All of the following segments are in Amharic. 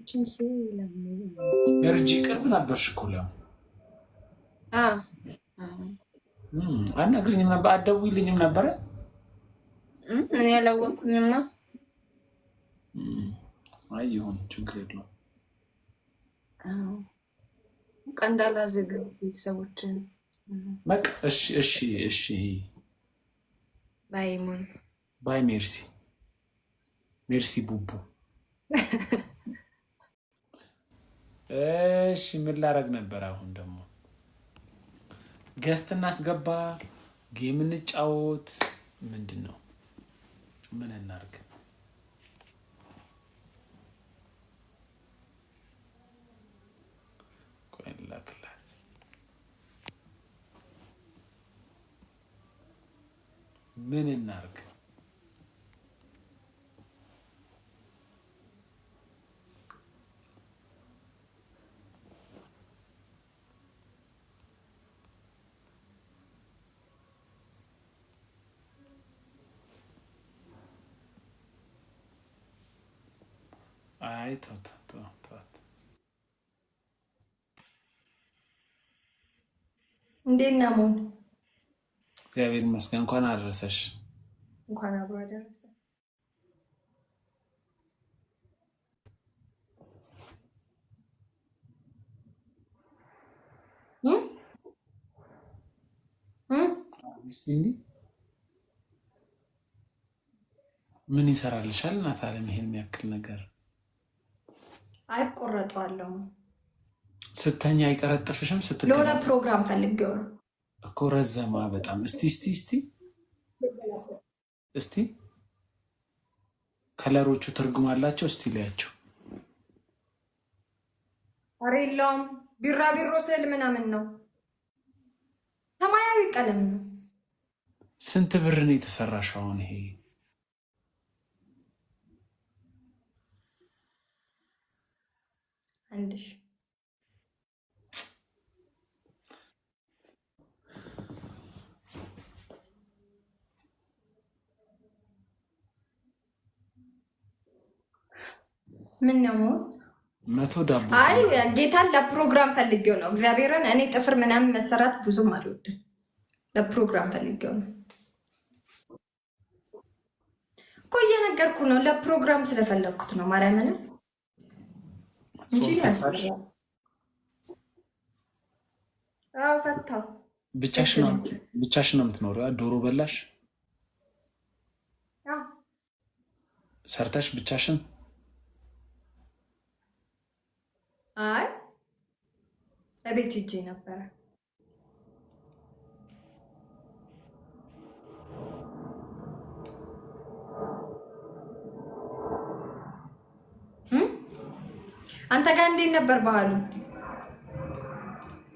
አንቺን ስለምን ገርጂ ቅርብ ነበርሽ እኮ ለም አናግሪኝም ነበር፣ አትደውይልኝም ነበረ። እኔ ያላወቅኩኝማ። አይ ይሁን፣ ችግር የለውም። በቃ እንዳላዝግ ቤተሰቦችን። በቃ እሺ፣ እሺ፣ እሺ። Bye ሙን። Bye። Merci, merci ቡቡ። እሺ፣ ምን ላረግ ነበር? አሁን ደግሞ guest እናስገባ፣ game እንጫወት፣ ምንድን ነው? ምን እናርግ? ቆይ ላክላት። ምን እናርግ? አይ ተውት፣ ተውት። እንዴት ነህ ሙን? እግዚአብሔር ይመስገን። እንኳን አደረሰሽ። እንኳን አብሮ አደረሰ። ሲንዲ ምን ይሰራልሻል? እናት አለም ይሄን የሚያክል ነገር። አይቆረጠዋለሁ። ስተኛ አይቀረጥፍሽም? ለሆነ ስትገላ ፕሮግራም ፈልጌው ነው። እኮ ረዘማ በጣም። እስቲ እስቲ እስቲ እስቲ color ኦቹ ትርጉም አላቸው። እስቲ ሊያቸው። ኧረ የለውም። ቢራቢሮ ስዕል ምናምን ነው። ሰማያዊ ቀለም ነው። ስንት ብር ነው የተሰራሽው? አሁን ይሄ 1000። ምን ነው? 100 ዳቦ። አይ ጌታን ለፕሮግራም ፈልጌው ነው። እግዚአብሔርን እኔ ጥፍር ምናምን መሰራት ብዙም አልወድም። ለፕሮግራም ፈልጌው ነው እኮ፣ እየነገርኩ ነው። ለፕሮግራም ስለፈለግኩት ነው ማርያምን እንጂ ጾም ፈታሽ? አልሰራም። አዎ ፈታው። ብቻሽን ነው ብቻሽን ነው የምትኖሪው? ዶሮ በላሽ? አዎ። ሰርተሽ ብቻሽን? አይ እቤት ሂጄ ነበረ። አንተ ጋር እንዴት ነበር ባህሉ?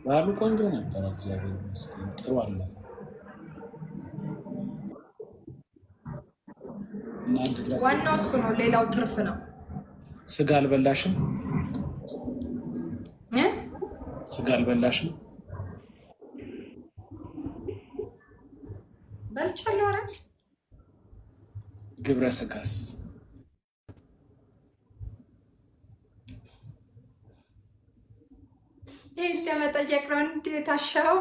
በዓሉ ቆንጆ ነበረ፣ እግዚአብሔር ይመስገን። ጥሩ አለ እና አንድ ዋናው እሱ ነው፣ ሌላው ትርፍ ነው። ስጋ አልበላሽም? እ? ስጋ አልበላሽም? በልቻለሁ። ኧረ። ግብረ ስጋስ? ይህን ለመጠየቅ ነው እንዴት አሻው።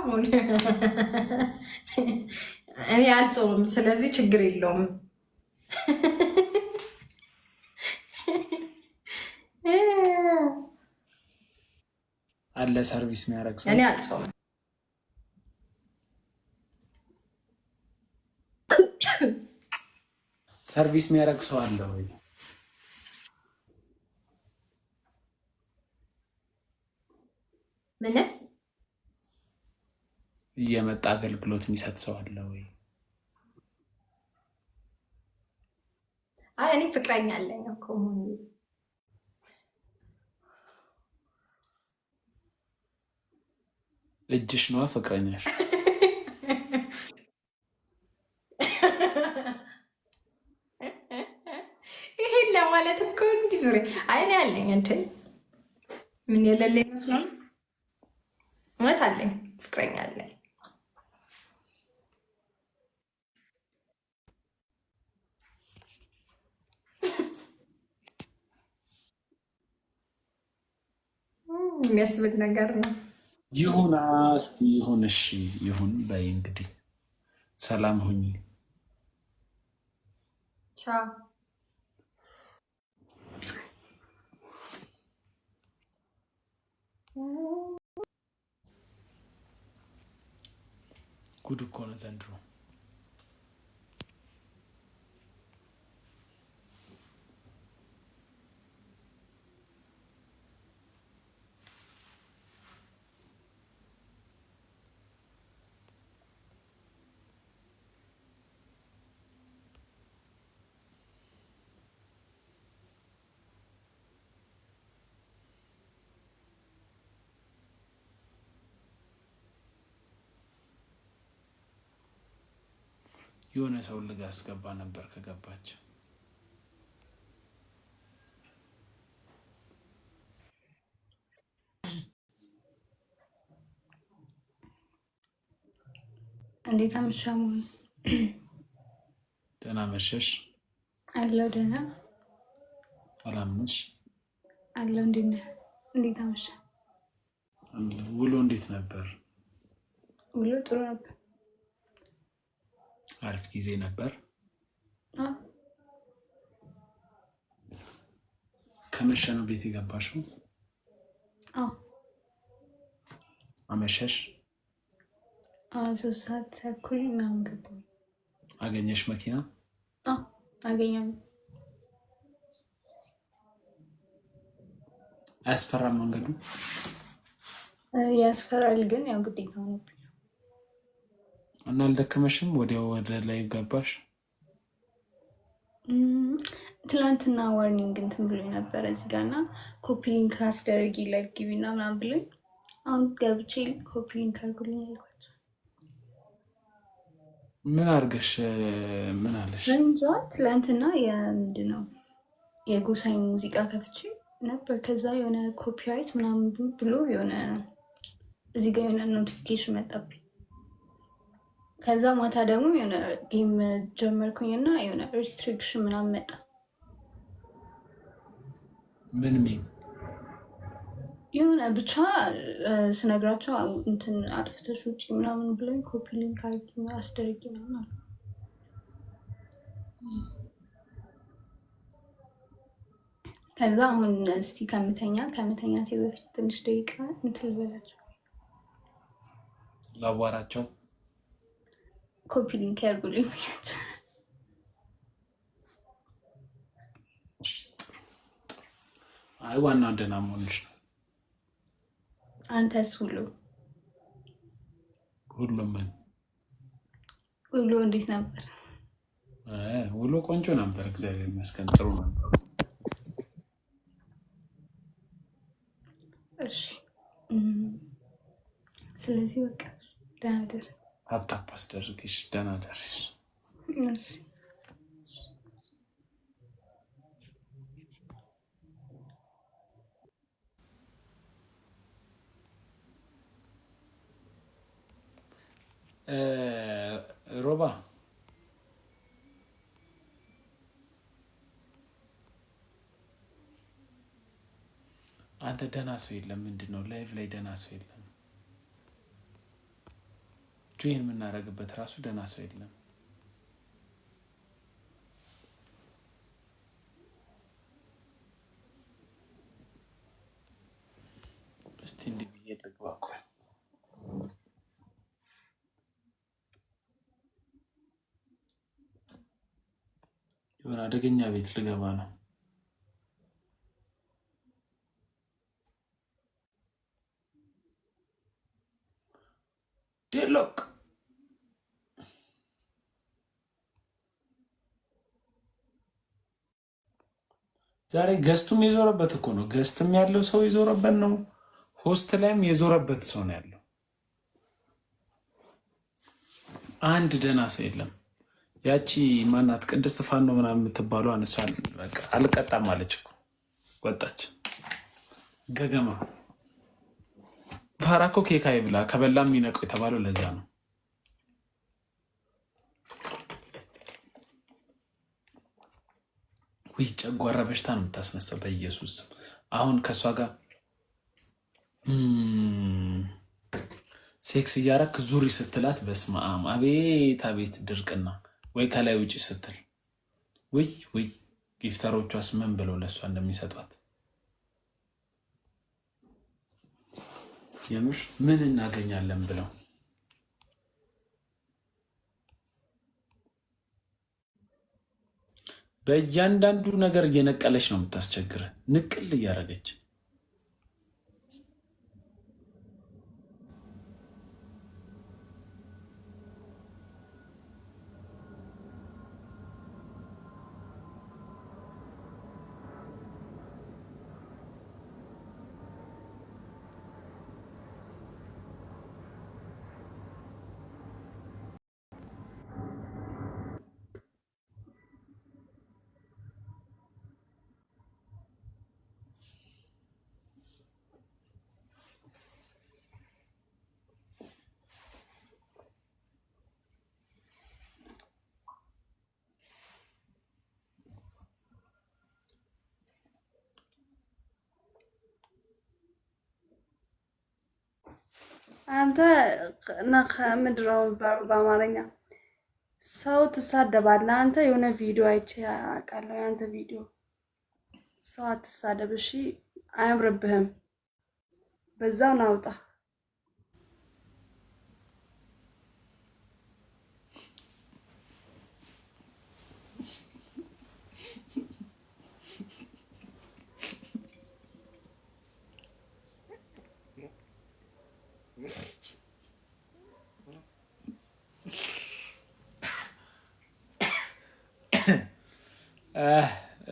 እኔ አልጾምም፣ ስለዚህ ችግር የለውም። አለ service የሚያደርግ ሰው? እኔ አልጾምም። Service የሚያደርግ ሰው አለ ወይ? ምን? እየመጣ አገልግሎት የሚሰጥ ሰው አለ ወይ? አይ እኔ ፍቅረኛ አለኝ እኮ ሙኒ። እጅሽ ነዋ ፍቅረኛሽ። ይሄን ለማለት እኮ እንዲህ ዙሪ። አይ እኔ አለኝ እንዴ፣ ምን የሌለ ይመስላል? እውነት አለኝ፣ ፍቅረኛ አለኝ። የሚያስብል ነገር ነው። ይሁን እስቲ ይሁን፣ እሺ ይሁን በይ እንግዲህ ሰላም ሁኚ። ቻው። ጉድ እኮ ነው ዘንድሮ። የሆነ ሰው ልግ አስገባ ነበር ከገባች። እንዴት አመሻህ? መሆን ደህና መሸሽ። አለው። ደህና። ሰላም ነሽ? አለው። እንዴት ነህ? እንዴት አመሻህ? ውሎ እንዴት ነበር? ውሎ ጥሩ ነበር። አሪፍ ጊዜ ነበር። ከመሸ ነው ቤት የገባሽው? አመሸሽ? 3 ሰዓት ተኩል ምናምን ገባሁ። አገኘሽ መኪና? አገኘሁ። አያስፈራም መንገዱ? ያስፈራል፣ ግን ያው ግዴታ ሆነብኝ። እና አልደከመሽም? ወዲያው ወደ ላይ ገባሽ? ትላንትና warning እንትን ብሎኝ ነበረ እዚህ ጋር እና copy link አስደርጊ live ግቢ እና ምናምን ብሎኝ አሁን ገብቼ copy link አድርጉልኝ አልኳቸው። ምን አድርገሽ ምን አለሽ? እንጃ፣ ትላንትና የምንድን ነው የጎሳኝ ሙዚቃ ከፍቼ ነበር። ከዛ የሆነ copyright ምናምን ብሎ የሆነ እዚህ ጋር የሆነ notification መጣብኝ። ከዛ ማታ ደግሞ የሆነ game ጀመርኩኝ እና የሆነ restriction ምናምን መጣ። ምን ሚል? የሆነ ብቻ ስነግራቸው እንትን አጥፍተሽ ውጭ ምናምን ብሎኝ copy link አድርጊ አስደርጊ ምናምን አሉ። ከዛ አሁን እስቲ ከመተኛቴ በፊት ትንሽ ደቂቃ እንትን ልበላቸው። ላዋራቸው። Copy link ያድርጉልኝ ብያቸው። አይ ዋናው ደህና መሆንሽ ነው። አንተስ ውሎ? ሁሉም ምን? ውሎ እንዴት ነበር? ውሎ ቆንጆ ነበር፣ እግዚአብሔር ይመስገን ጥሩ ነበር። እሺ፣ ስለዚህ በቃ ደህና ደር። Tap tap አስደርግሽ፣ ደህና ደርሽ። እሺ። ሮባ፣ አንተ ደህና ሰው የለም። ምንድን ነው live ላይ ደህና ሰው የለም። Join የምናደርግበት ራሱ ደህና ሰው የለም። እስቲ እንዲህ ብዬ ልግባ እኮ። የሆነ አደገኛ ቤት ልገባ ነው። ዴሎክ፣ ዛሬ guest ኡም የዞረበት እኮ ነው። Guest ም ያለው ሰው የዞረበት ነው። Host ላይም የዞረበት ሰው ነው ያለው። አንድ ደህና ሰው የለም። ያቺ ማናት ቅድስት ፋኖ ምናምን የምትባለው እሷን በቃ አልቀጣም አለች እኮ፣ ወጣች። ገገማ ፋራ እኮ ኬክ አይብላ፣ ከበላ የሚነቀው የተባለው ለዛ ነው። ውይ ጨጓራ በሽታ ነው የምታስነሳው። በኢየሱስ ስም አሁን ከእሷ ጋር ሴክስ እያረክ ዙሪ ስትላት በስመ አብ አቤት አቤት ድርቅና። ወይ ከላይ ውጪ ስትል ውይ ውይ፣ gifter ኦቿስ ምን ብለው ለእሷ እንደሚሰጧት የምር ምን እናገኛለን ብለው። በእያንዳንዱ ነገር እየነቀለች ነው የምታስቸግር፣ ንቅል እያደረገች። አንተ ምንድን ነው በአማርኛ ሰው ትሳደባለህ። አንተ የሆነ ቪዲዮ አይቼ አውቃለሁ። የአንተ ቪዲዮ ሰው አትሳደብ እሺ፣ አያምርብህም። በዛው ናውጣ።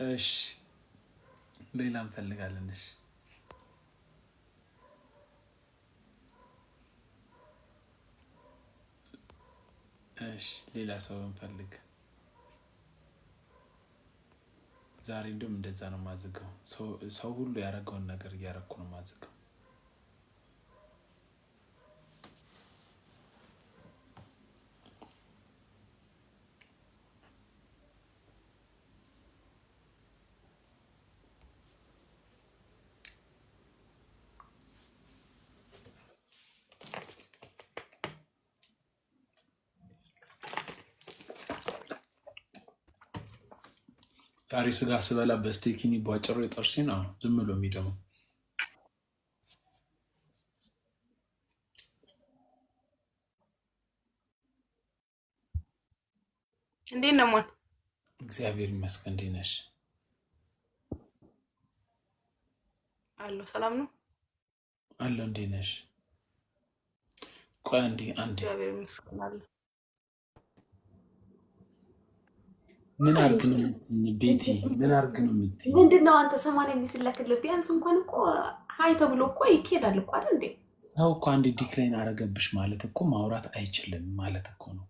እሺ ሌላ እንፈልጋለን። እሺ እሺ ሌላ ሰው እንፈልግ። ዛሬ እንዲሁም እንደዛ ነው ማዝገው። ሰው ሁሉ ያደረገውን ነገር እያደረኩ ነው ማዝገው። ዛሬ ስጋ ስበላ በስቴኪኒ ቧጭሮ የጥርሴን ዝም ብሎ የሚደማው። እንዴት ነው ሞን? እግዚአብሔር ይመስገን። እንዴት ነሽ? አለሁ። ሰላም ነው አለሁ። እንዴት ነሽ? ቆይ አንዴ አንዴ። እግዚአብሔር ይመስገን አለሁ። ምን አርግ ነው የምትይኝ? ቤቲ ምን አርግ ነው የምትይኝ? ምንድን ነው አንተ 80 ጊዜ ስላክልህ ቢያንስ እንኳን እኮ hi ተብሎ እኮ ይኬዳል እኮ አይደል እንዴ? ሰው እኮ አንዴ decline አረገብሽ ማለት እኮ ማውራት አይችልም ማለት እኮ ነው።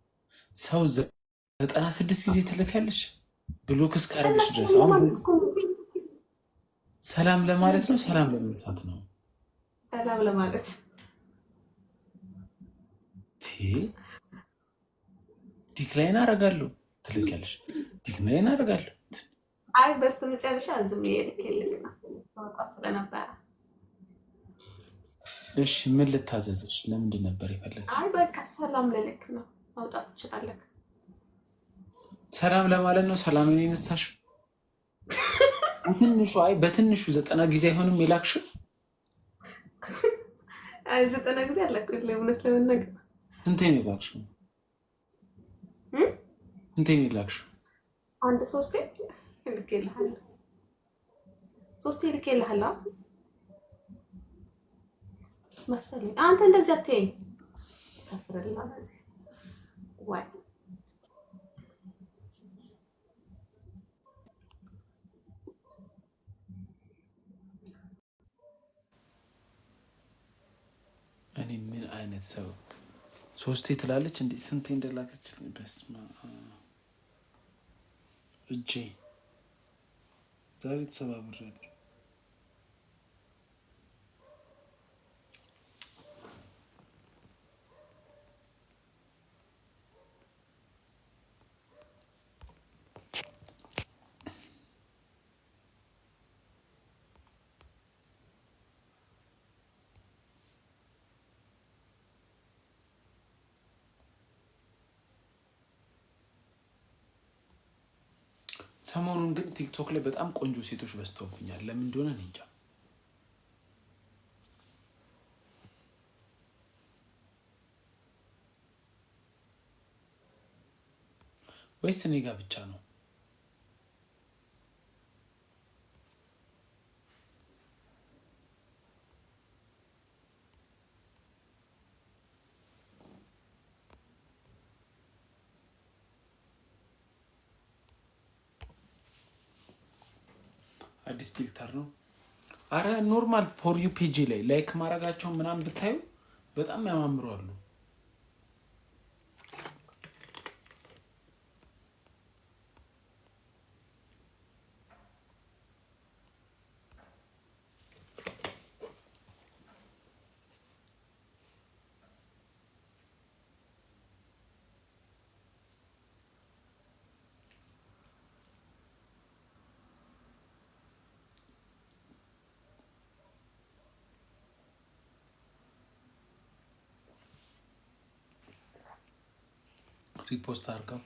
ሰው 96 ጊዜ ትልካለሽ block እስካረግሽ ድረስ። አሁን ሰላም ለማለት ነው፣ ሰላም ለመንሳት ነው። ሰላም ለማለት decline አረጋለሁ ትልኪያለሽ፣ decline አረጋለሁ። አይ በስተመጨረሻ ዝም ብዬ ልኬልህ ነው ስለነበረ። እሺ ምን ልታዘዝሽ? ለምንድን ነበር የፈለግሽ? አይ በቃ ሰላም ልልክ ነው። መውጣት ትችላለህ። ሰላም ለማለት ነው። ሰላምን የነሳሽው በትንሹ አይ በትንሹ 90 ጊዜ አይሆንም የላክሽው? አይ 90 ጊዜ አላኩልህ እውነት ለመናገር። ስንቴ ነው የላክሽው? ስንቴ ነው የላክሽው? አንድ ሶስቴ ልኬልሃለሁ። ሶስቴ ልኬልሃለሁ መሰለኝ። አንተ እንደዚህ አትየኝ። አስተፍርላ ወይ እኔ ምን አይነት ሰው ሶስቴ ትላለች እንዴ? ስንቴ እንደላከች በስመ አብ። እጄ ዛሬ ተሰባብሬያለሁ። ሰሞኑን ግን ቲክቶክ ላይ በጣም ቆንጆ ሴቶች በዝተውብኛል። ለምን እንደሆነ እኔ እንጃ። ወይስ እኔ ጋር ብቻ ነው? አዲስ filter ነው። አረ normal for you page ላይ like ማድረጋቸውን ምናምን ብታዩ በጣም ያማምሩ አሉ። Repost አድርገው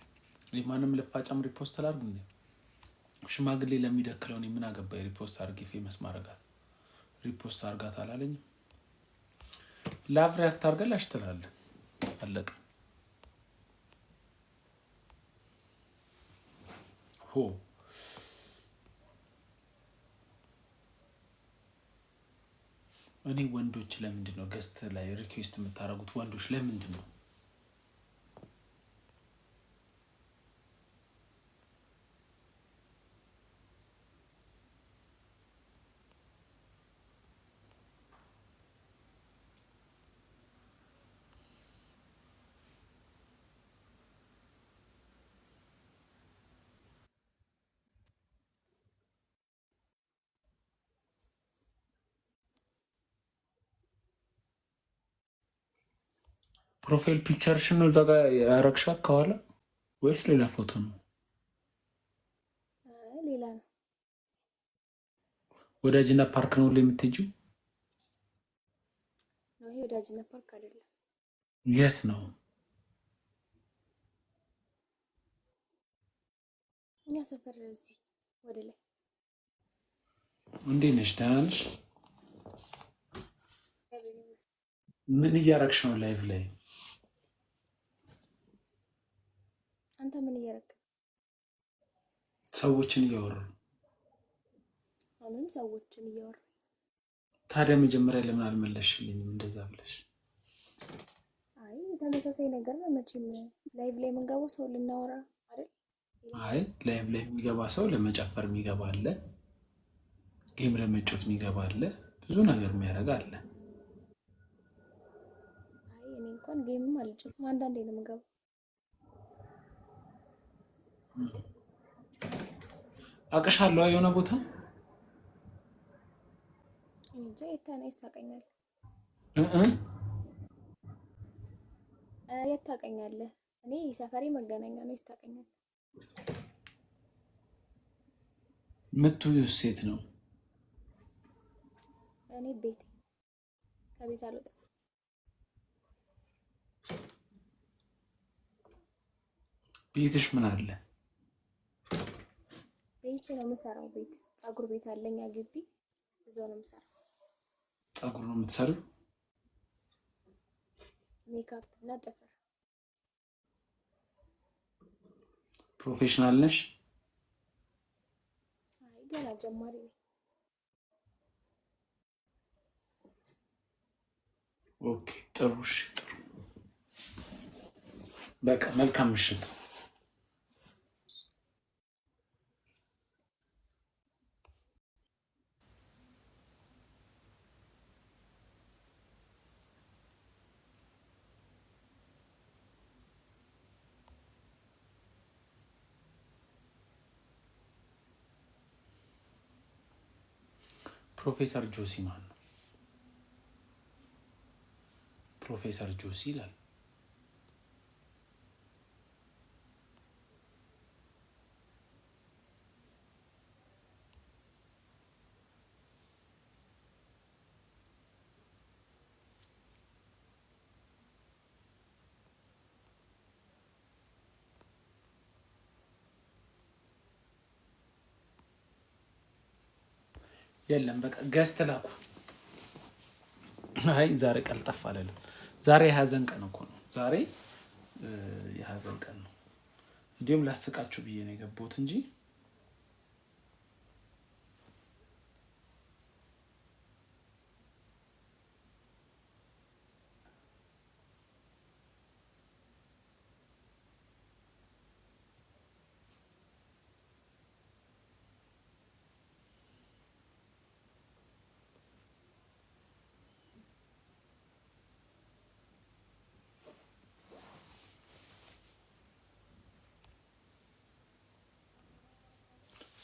የማንም ልፋጫም repost ላድርግ እንዴ? ሽማግሌ ለሚደክለው እኔ ምን አገባኝ? Repost አድርጌ famous ማድረጋት repost አድርጋት አላለኝም። Love react አድርገህ ላሽ ትላለህ። አለቀ። ሆ እኔ ወንዶች ለምንድን ነው guest ላይ request የምታደርጉት? ወንዶች ለምንድን ነው? Profile picture ሽን ነው እዛ ጋ ያረግሻት ከኋላ ወይስ ሌላ ፎቶ ነው? ሌላ ነው። ወዳጅነት ፓርክ ነው የምትሄጂው? ይሄ ወዳጅነት ፓርክ አይደለም። የት ነው? እኛ ሰፈር እዚህ ወደ ላይ። እንዴት ነሽ? ደህና ነሽ? ምን እያረግሽ ነው live ላይ? አንተ ምን እያረክ? ሰዎችን እያወሩ። አሁንም ሰዎችን እያወሩ። ታዲያ መጀመሪያ ለምን አልመለስሽልኝም እንደዛ ብለሽ? አይ ተመሳሳይ ነገር ነው መቼም። Live ላይ የምንገባው ሰው ልናወራ አይደል? አይ live ላይ የሚገባ ሰው ለመጨፈር የሚገባ አለ፣ game ለመጫወት የሚገባ አለ፣ ብዙ ነገር የሚያደርግ አለ። አይ እኔ እንኳን game ም አልጫወትም፣ አንዳንዴ ነው የምገባው። አቅሻለሁ የሆነ ቦታ። እንጃ የት ታውቀኛለህ? የት ታውቀኛለህ? እኔ ሰፈሬ መገናኛ ነው። የት ታውቀኛለህ? ምትውዪው ሴት ነው? እኔ ቤቴ፣ ከቤት አልወጣም። ቤትሽ ምን አለ? ቤት ነው የምሰራው። ቤት ፀጉር ቤት አለኝ ግቢ፣ እዛው ነው የምሰራው። ፀጉር ነው የምትሰሪው? ሜካፕ እና ጥፍር። Professional ነሽ? አይ ገና ጀማሪ ነኝ። Okay ጥሩ፣ እሺ ጥሩ። በቃ መልካም ምሽት። ፕሮፌሰር ጆሲ ማን ነው? ፕሮፌሰር ጆሲ ይላል። የለም በቃ guest ላኩ። አይ ዛሬ ቀልጠፍ አለለም። ዛሬ የሀዘን ቀን እኮ ነው። ዛሬ የሀዘን ቀን ነው። እንዲሁም ላስቃችሁ ብዬ ነው የገባሁት እንጂ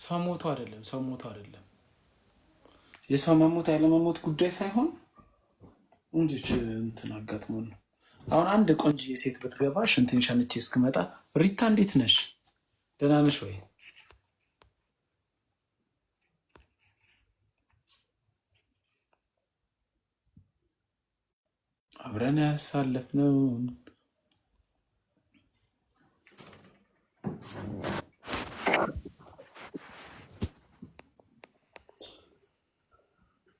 ሰው ሞቶ አይደለም። ሰው ሞቶ አይደለም። የሰው መሞት ያለመሞት ጉዳይ ሳይሆን እንዲች እንትን አጋጥሞን ነው። አሁን አንድ ቆንጆ ሴት ብትገባ ሽንቴን ሸንቼ እስክመጣ፣ ሪታ እንዴት ነሽ? ደህና ነሽ ወይ? አብረን ያሳለፍነውን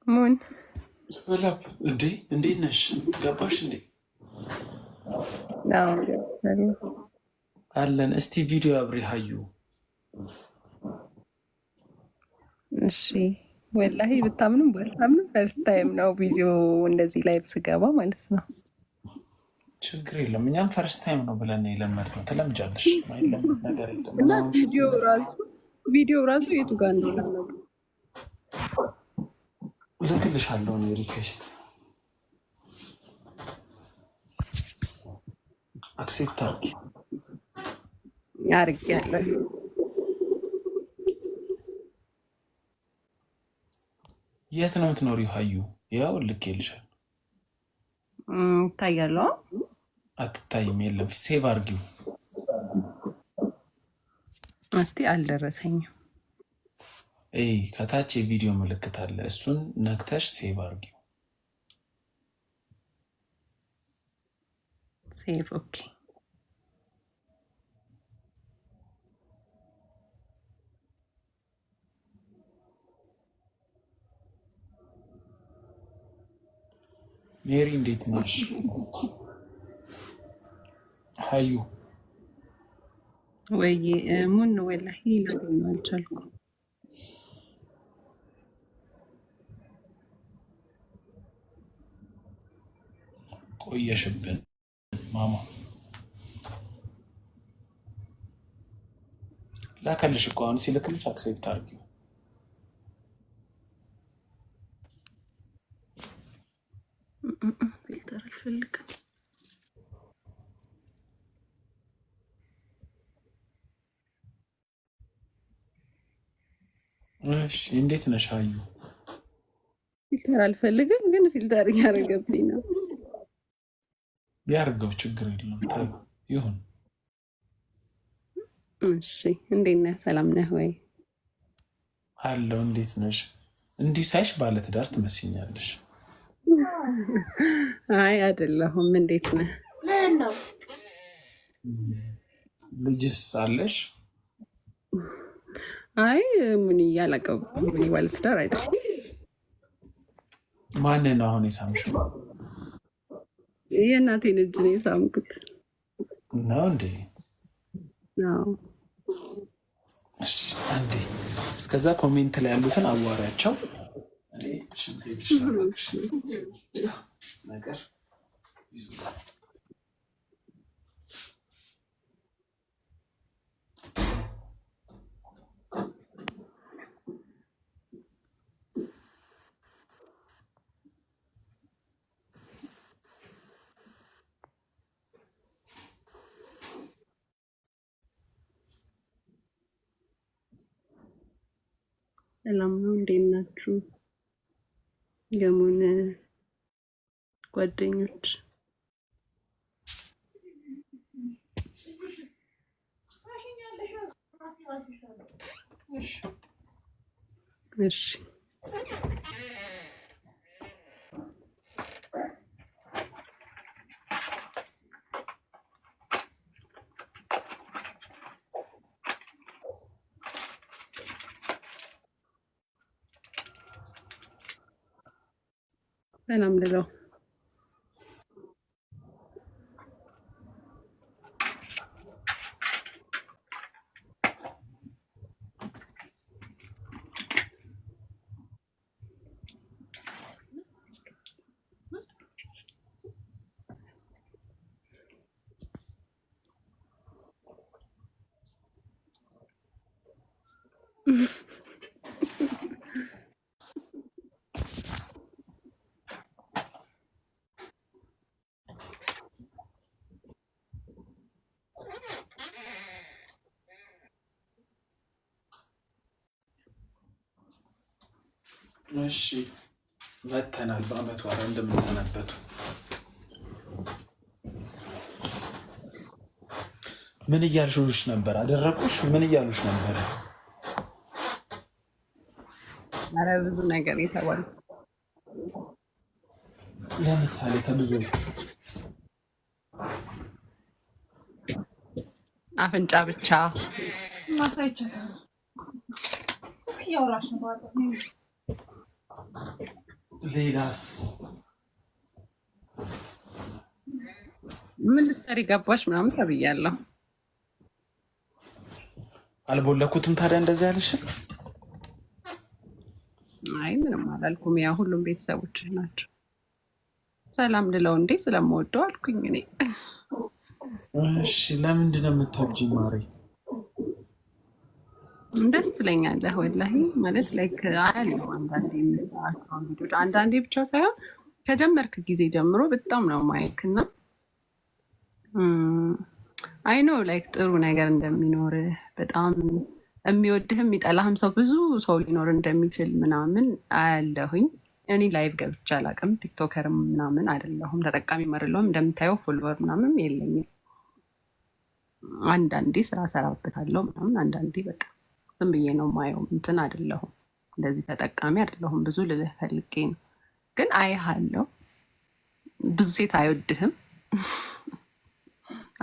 ሙን ሰላም እንዴ፣ እንዴት ነሽ? ገባሽ እንዴ? አለን። እስቲ ቪዲዮ አብሪ ሀዩ። እሺ ወላሂ ብታምንም ባታምንም first time ነው ቪዲዮ እንደዚህ live ስገባ ማለት ነው። ችግር የለም፣ እኛም first time ነው ብለን የለመድነው። ትለምጃለሽ፣ ማይለመድ ነገር የለም። እና ቪዲዮ ራሱ የቱ ጋር እንደሆነ ነው። እልክልሻለሁ ነው request accept አድርጊ። አድርጌያለሁ። የት ነው የምትኖሪው ሀዩ? ያው ልኬልሻለሁ። ይታያለሁ። አትታይም? የለም፣ save አድርጊው። እስቲ አልደረሰኝም። ከታች የቪዲዮ ምልክት አለ። እሱን ነክተሽ save አድርጊው። Save, okay። ሜሪ እንዴት ነሽ? ሀዩ ወይ ሙን፣ ወላሂ ላገኘው አልቻልኩም። ቆየሽብን ማማ። ላከልሽ እኮ፣ አሁን ሲልክልሽ accept አድርጊው። Filter አልፈልግም። እሺ እንዴት ነሽ ሀዩ? Filter አልፈልግም፣ ግን filter እያደረገብኝ ነው። ያርገው፣ ችግር የለም፣ ተይው ይሁን። እሺ እንዴት ነህ? ሰላም ነህ ወይ? አለው። እንዴት ነሽ? እንዲሁ ሳይሽ ባለትዳር ትመስይኛለሽ። አይ አይደለሁም። እንዴት ነህ? ምን ነው? ልጅስ አለሽ? አይ ምን አላገባሁም። እኔ ባለትዳር አይደለም። ማንን ነው አሁን የሳምሽው? የእናቴን እጅ ነው የሳምኩት። ነው እንዴ? አዎ። እሺ፣ አንዴ እስከዛ comment ላይ ያሉትን አዋሪያቸው። እኔ ሽንቴ ልሽና እባክሽ፣ ነገር ይዞታል። ሰላም ነው። እንዴት ናችሁ የሙን ጓደኞች? እሺ። ሰላም ልለው። እሺ መተናል። በአመቱ አረ እንደምንሰነበቱ ምን እያልሽሽ ነበር? አደረኩሽ? ምን እያሉሽ ነበረ? ኧረ ብዙ ነገር የተባለ። ለምሳሌ ከብዙዎቹ? አፍንጫ ብቻ። ሌላስ? ምን ልትሰሪ ገባሽ ምናምን ተብያለሁ። አልቦለኩትም። ታዲያ እንደዚህ ያለሽን? አይ ምንም አላልኩም። ያ ሁሉም ቤተሰቦች ናቸው። ሰላም ልለው እንዴ ስለምወደው አልኩኝ እኔ። እሺ ለምንድን ነው የምትወጂኝ ማሬ? ደስ ትለኛለህ ወላሂ። ማለት like አያለሁ አንዳንዴ የምሰራቸውን ቪዲዮች፣ አንዳንዴ ብቻ ሳይሆን ከጀመርክ ጊዜ ጀምሮ በጣም ነው ማየክ እና I know like ጥሩ ነገር እንደሚኖርህ፣ በጣም የሚወድህም የሚጠላህም ሰው ብዙ ሰው ሊኖር እንደሚችል ምናምን አያለሁኝ። እኔ live ገብቼ አላውቅም። TikToker ም ምናምን አይደለሁም፣ ተጠቃሚም አይደለሁም። እንደምታየው follower ምናምን የለኝም። አንዳንዴ ስራ ሰራበታለሁ ምናምን፣ አንዳንዴ በቃ ዝም ብዬ ነው ማየው። እንትን አይደለሁም፣ እንደዚህ ተጠቃሚ አይደለሁም። ብዙ ልልህ ፈልጌ ነው፣ ግን አይሃለሁ። ብዙ ሴት አይወድህም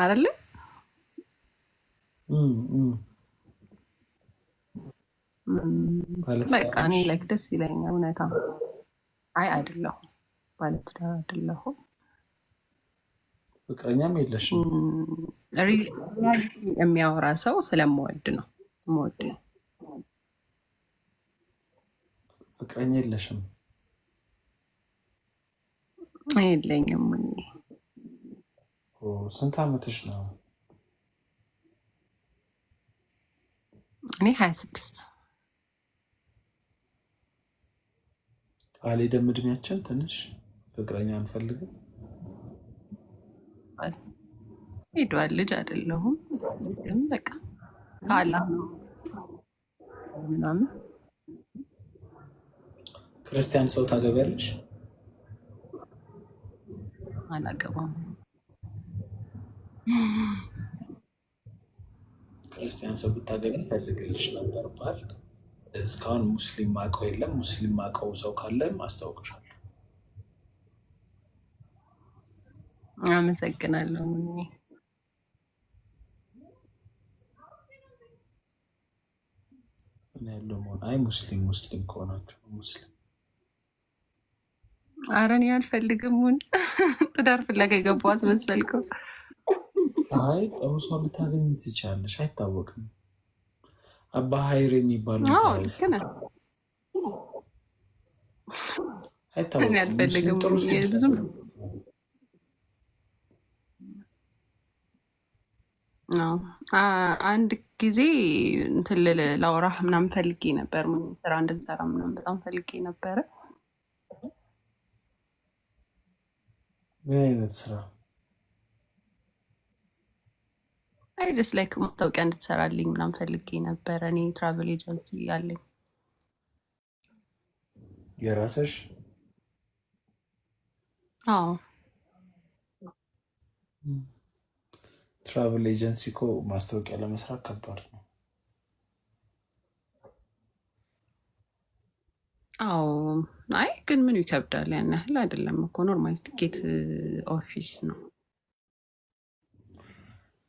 አይደለ? በቃ እኔ like ደስ ይለኛል እውነታ። አይ አይደለሁም፣ ባለትዳር አይደለሁም። ፍቅረኛም የለሽም? Reality የሚያወራ ሰው ስለምወድ ነው የምወድ ነው። ፍቅረኛ የለሽም? የለኝም። ስንት ዓመትሽ ነው? እኔ 26። አልሄደም እድሜያችን ትንሽ ፍቅረኛ አንፈልግም። ሄዷል። ልጅ አይደለሁም ግን በቃ ከአላህ ነው ምናምን። ክርስቲያን ሰው ታገቢያለሽ? አላገባም። ክርስቲያን ሰው ብታገቢ ፈልግልሽ ነበር ባል። እስካሁን ሙስሊም ማቀው የለም። ሙስሊም ማቀው ሰው ካለም አስታውቅሻለሁ። አመሰግናለሁ። እኔ ያለው መሆን አይ ሙስሊም ሙስሊም ከሆናችሁ ሙስሊም። ኧረ እኔ አልፈልግም። ትዳር ፍለጋ የገባኋት መሰልከው። አይ ጥሩ ሰው ልታገኝ ትችያለሽ፣ አይታወቅም። አባ ሀይር የሚባለው ልክ ነህ። አይታወቅም። አልፈልግም። ጥሩ ሰው ብዙም አንድ ጊዜ እንትን ልል ላውራህ ምናምን ፈልጌ ነበር። ስራ እንድንሰራ ምናምን በጣም ፈልጌ ነበረ። ምን አይነት ስራ? አይ just like ማስታወቂያ እንድትሰራልኝ ምናምን ፈልጌ ነበረ። እኔ travel agency አለኝ። የራስሽ? አዎ። Travel agency እኮ ማስታወቂያ ለመስራት ከባድ ነው። አዎ። አይ ግን ምኑ ይከብዳል? ያን ያህል አይደለም እኮ፣ normal ticket office ነው።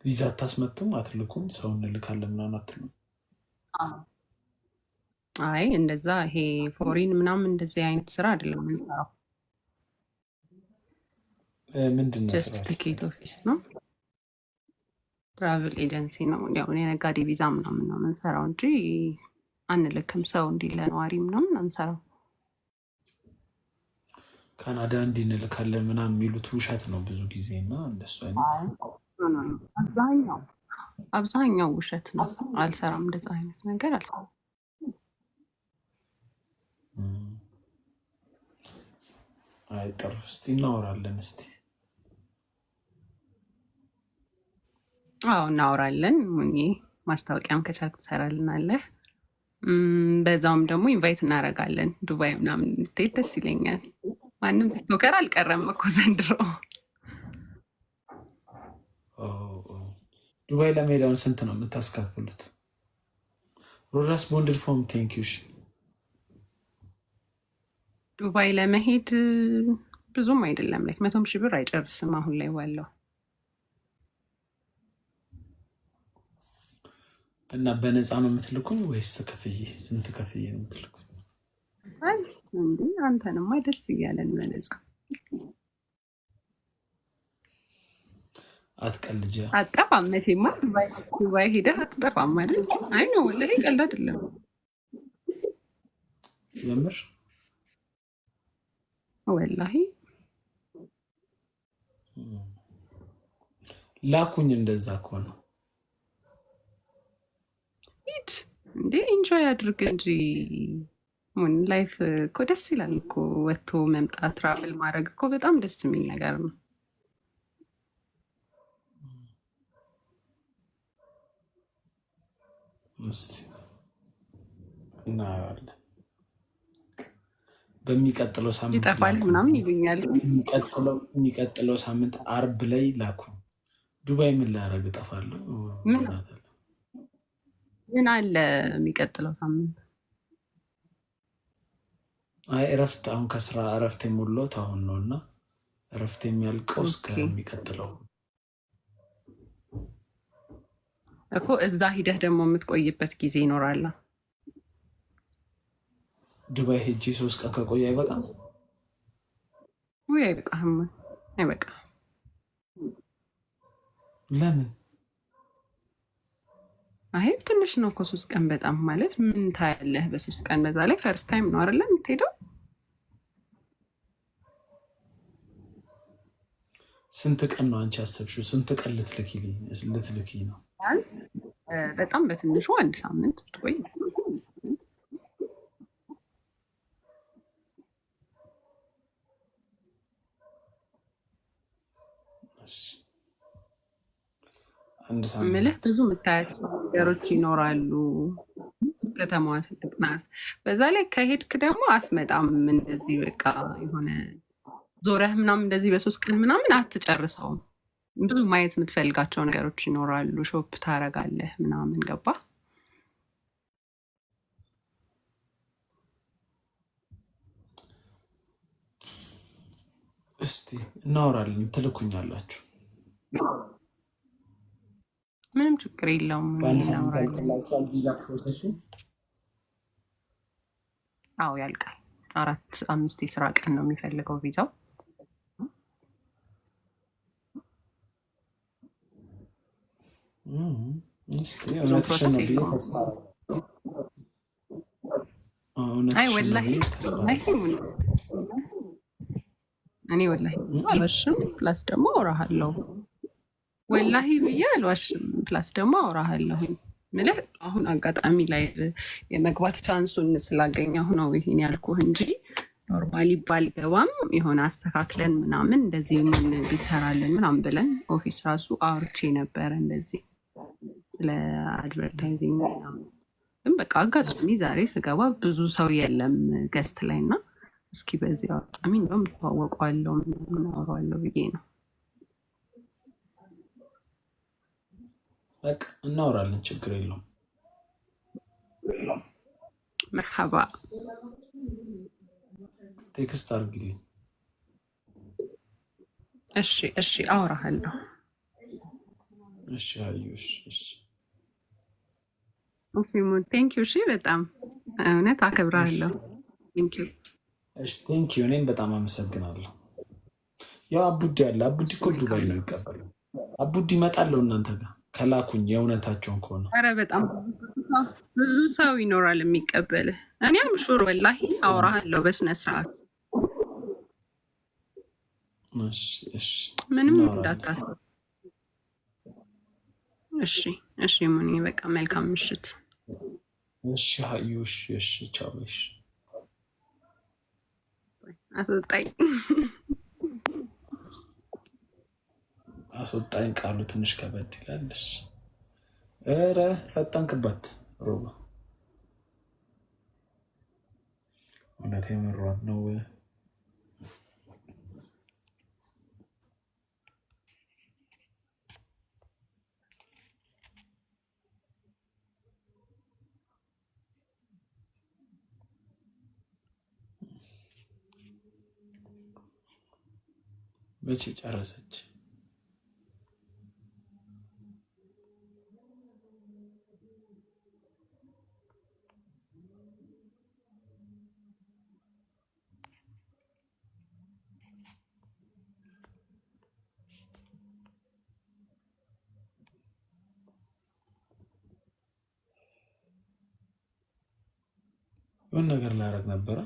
ቪዛ አታስመጡም? አትልኩም? ሰው እንልካለን ምናምን አትሉም? አይ እንደዛ ይሄ foreign ምናምን እንደዚህ አይነት ስራ አይደለም የምንሰራው። ምንድን ነው Just ስራሽ? Ticket office ነው፣ travel agency ነው። ያው የነጋዴ ቪዛ ምናምን ነው የምንሰራው እንጂ አንልክም። ሰው እንዲህ ለነዋሪ ምናምን አንሰራው። ካናዳ እንዲህ እንልካለን ምናምን የሚሉት ውሸት ነው ብዙ ጊዜ እና እንደሱ አይነት አብዛኛው ውሸት ነው። አልሰራም፣ እንደዛ አይነት ነገር አልሰራም። አይ ጥሩ፣ እስቲ እናወራለን። እስቲ አዎ እናወራለን። ሙኒ ማስታወቂያም ከቻልክ ትሰራልናለህ። በዛውም ደግሞ invite እናደርጋለን። ዱባይ ምናምን ብትሄድ ደስ ይለኛል። ማንም TikToker አልቀረም እኮ ዘንድሮ። ዱባይ ለመሄድ አሁን ስንት ነው የምታስከፍሉት? ሮዳስ bonded ፎም thank you። ዱባይ ለመሄድ ብዙም አይደለም፣ like 100,000 ብር አይጨርስም አሁን ላይ ባለው። እና በነፃ ነው የምትልኩኝ ወይስ ከፍዬ? ስንት ከፍዬ ነው የምትልኩኝ? አይ እንዴ አንተንማ ደስ እያለን በነፃ። አትቀልጃ። አትጠፋም መቼማ። ዱባይ ሄደህ አትጠፋም አይደል? አይ ነው ወላሂ ቀልድ አይደለም። የምር። ወላሂ። ላኩኝ እንደዛ ከሆነ። ሂድ እንዴ፣ enjoy አድርግ እንጂ። ሙን life እኮ ደስ ይላል እኮ፣ ወጥቶ መምጣት travel ማድረግ እኮ በጣም ደስ የሚል ነገር ነው። እስቲ እናየዋለን። በሚቀጥለው ሳምንት ይጠፋል ላኩኝ። ምናምን ይሉኛል። የሚቀጥለው ሳምንት አርብ ላይ ላኩኝ። ዱባይ ምን ላደርግ እጠፋለሁ? ምን ምን አለ የሚቀጥለው ሳምንት? አይ እረፍት፣ አሁን ከስራ እረፍት የሞላሁት አሁን ነው እና እረፍት የሚያልቀው እስከሚቀጥለው። እኮ እዛ ሂደህ ደግሞ የምትቆይበት ጊዜ ይኖራል። ዱባይ ሄጄ 3 ቀን ከቆየ አይበቃም? ውይ አይበቃህም፣ አይበቃህም። ለምን? አይ ትንሽ ነው እኮ 3 ቀን በጣም፣ ማለት ምን ታያለህ በ3 ቀን? በዛ ላይ first time ነው አይደለ የምትሄደው? ስንት ቀን ነው አንቺ ያሰብሽው? ስንት ቀን ልትልኪ ነው? ቢያንስ በጣም በትንሹ አንድ ሳምንት ብትቆይ። እሺ፣ አንድ ምልህ ሳምንት። ብዙ የምታያቸው ነገሮች ይኖራሉ። ከተማዋ ትልቅ ናት። በዛ ላይ ከሄድክ ደግሞ አትመጣም። እንደዚህ በቃ የሆነ ዞረህ ምናምን እንደዚህ በ3 ቀን ምናምን አትጨርሰውም። ብዙ ማየት የምትፈልጋቸው ነገሮች ይኖራሉ። Shop ታረጋለህ ምናምን፣ ገባ? እስቲ እናወራለን፣ ትልኩኛላችሁ። ምንም ችግር የለውም። በአንድ ሳምንት እናወራለን። ያልቅላችኋል ቪዛ process ኡ? አዎ ያልቃል። 4 5 የስራ ቀን ነው የሚፈልገው ቪዛው። እስቲ ብዙም እውነትሽን process ነው ብዬ የለውም። ተስፋ አደርጋለሁ። አይ እውነትሽን ነው ወላሂ ብዬ ተስፋ ወላሂ እኔ ወላሂ አልዋሽም። Plus ደግሞ አወራሃለሁ። ወላሂ ብዬ አልዋሽም። Plus ደግሞ አወራሃለሁኝ። ምልህ አሁን አጋጣሚ ላይ የመግባት chance ኡን ስላገኘሁ ነው ይሄን ያልኩህ እንጂ normally ባልገባም የሆነ አስተካክለን ምናምን እንደዚህ ምን ቢሰራልን ምናምን ብለን office ራሱ አውርቼ ነበረ እንደዚህ ስለ advertising ምናምን። ግን በቃ አጋጣሚ ዛሬ ስገባ ብዙ ሰው የለም guest ላይ እና እስኪ በዚህ አጋጣሚ እንደውም እተዋወቀዋለሁ ምናምን አወራዋለሁ ብዬ ነው። በቃ እናወራለን፣ ችግር የለውም። መርሐባ። Text አድርጊልኝ። እሺ እሺ፣ አወራሃለሁ። እሺ አዩ፣ እሺ እሺ። Okay ሙን thank you። እሺ በጣም እውነት እሺ አከብራለሁ። Thank you። እሺ፣ thank you። እኔም በጣም አመሰግናለሁ። ያው አቡዲ አለ። አቡዲ እሱ እኮ መልካም ዱባይ ነው ነው። የሚቀበለው። አቡዲ እመጣለሁ እናንተ ጋር ከላኩኝ የእውነታቸውን ከሆነ። ኧረ በጣም ብዙ ሰው ይኖራል የሚቀበልህ። እኔ I'm sure ወላሂ አወራሃለሁ በስነ ስርዓት፣ እሺ፣ እሺ፣ ምንም እናወራለን። እንዳታስብ። እሺ፣ እሺ ሙኒ፣ በቃ መልካም ምሽት። እሺ ሀዩ፣ እሺ፣ እሺ፣ ቻው። እሺ። አስወጣኝ። አስወጣኝ ቃሉ ትንሽ ከበድ ይላል። እሺ። ኧረ ፈጠንክባት ሮባ፣ እውነት የምሯን ነው። መቼ ጨረሰች? የሆነ ነገር ላደርግ ነበረ።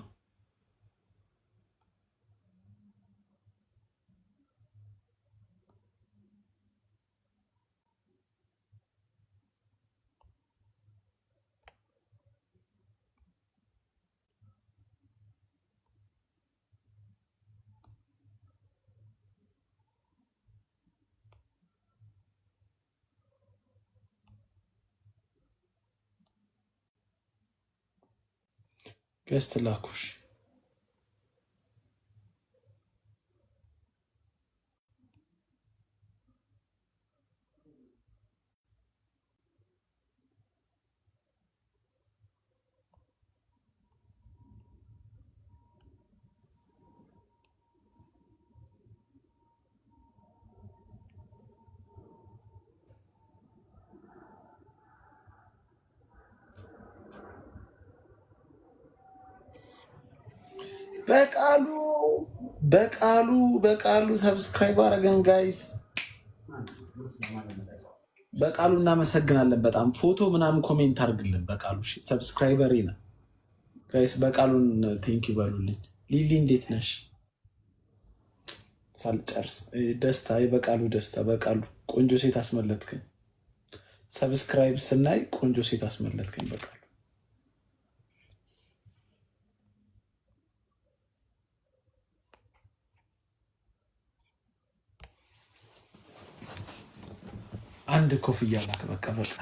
Guest ላኩሽ። በቃሉ በቃሉ በቃሉ subscribe አረገን guys። በቃሉ እናመሰግናለን በጣም። ፎቶ ምናምን comment አድርግልን በቃሉ። Subscriber ነው guys። በቃሉን thank you በሉልኝ። ሊሊ እንዴት ነሽ? ሳልጨርስ ደስታ፣ የበቃሉ ደስታ። በቃሉ ቆንጆ ሴት አስመለጥከኝ። Subscribe ስናይ ቆንጆ ሴት አስመለጥከኝ በቃሉ። አንድ ኮፍያ ላክ በቃ በቃ።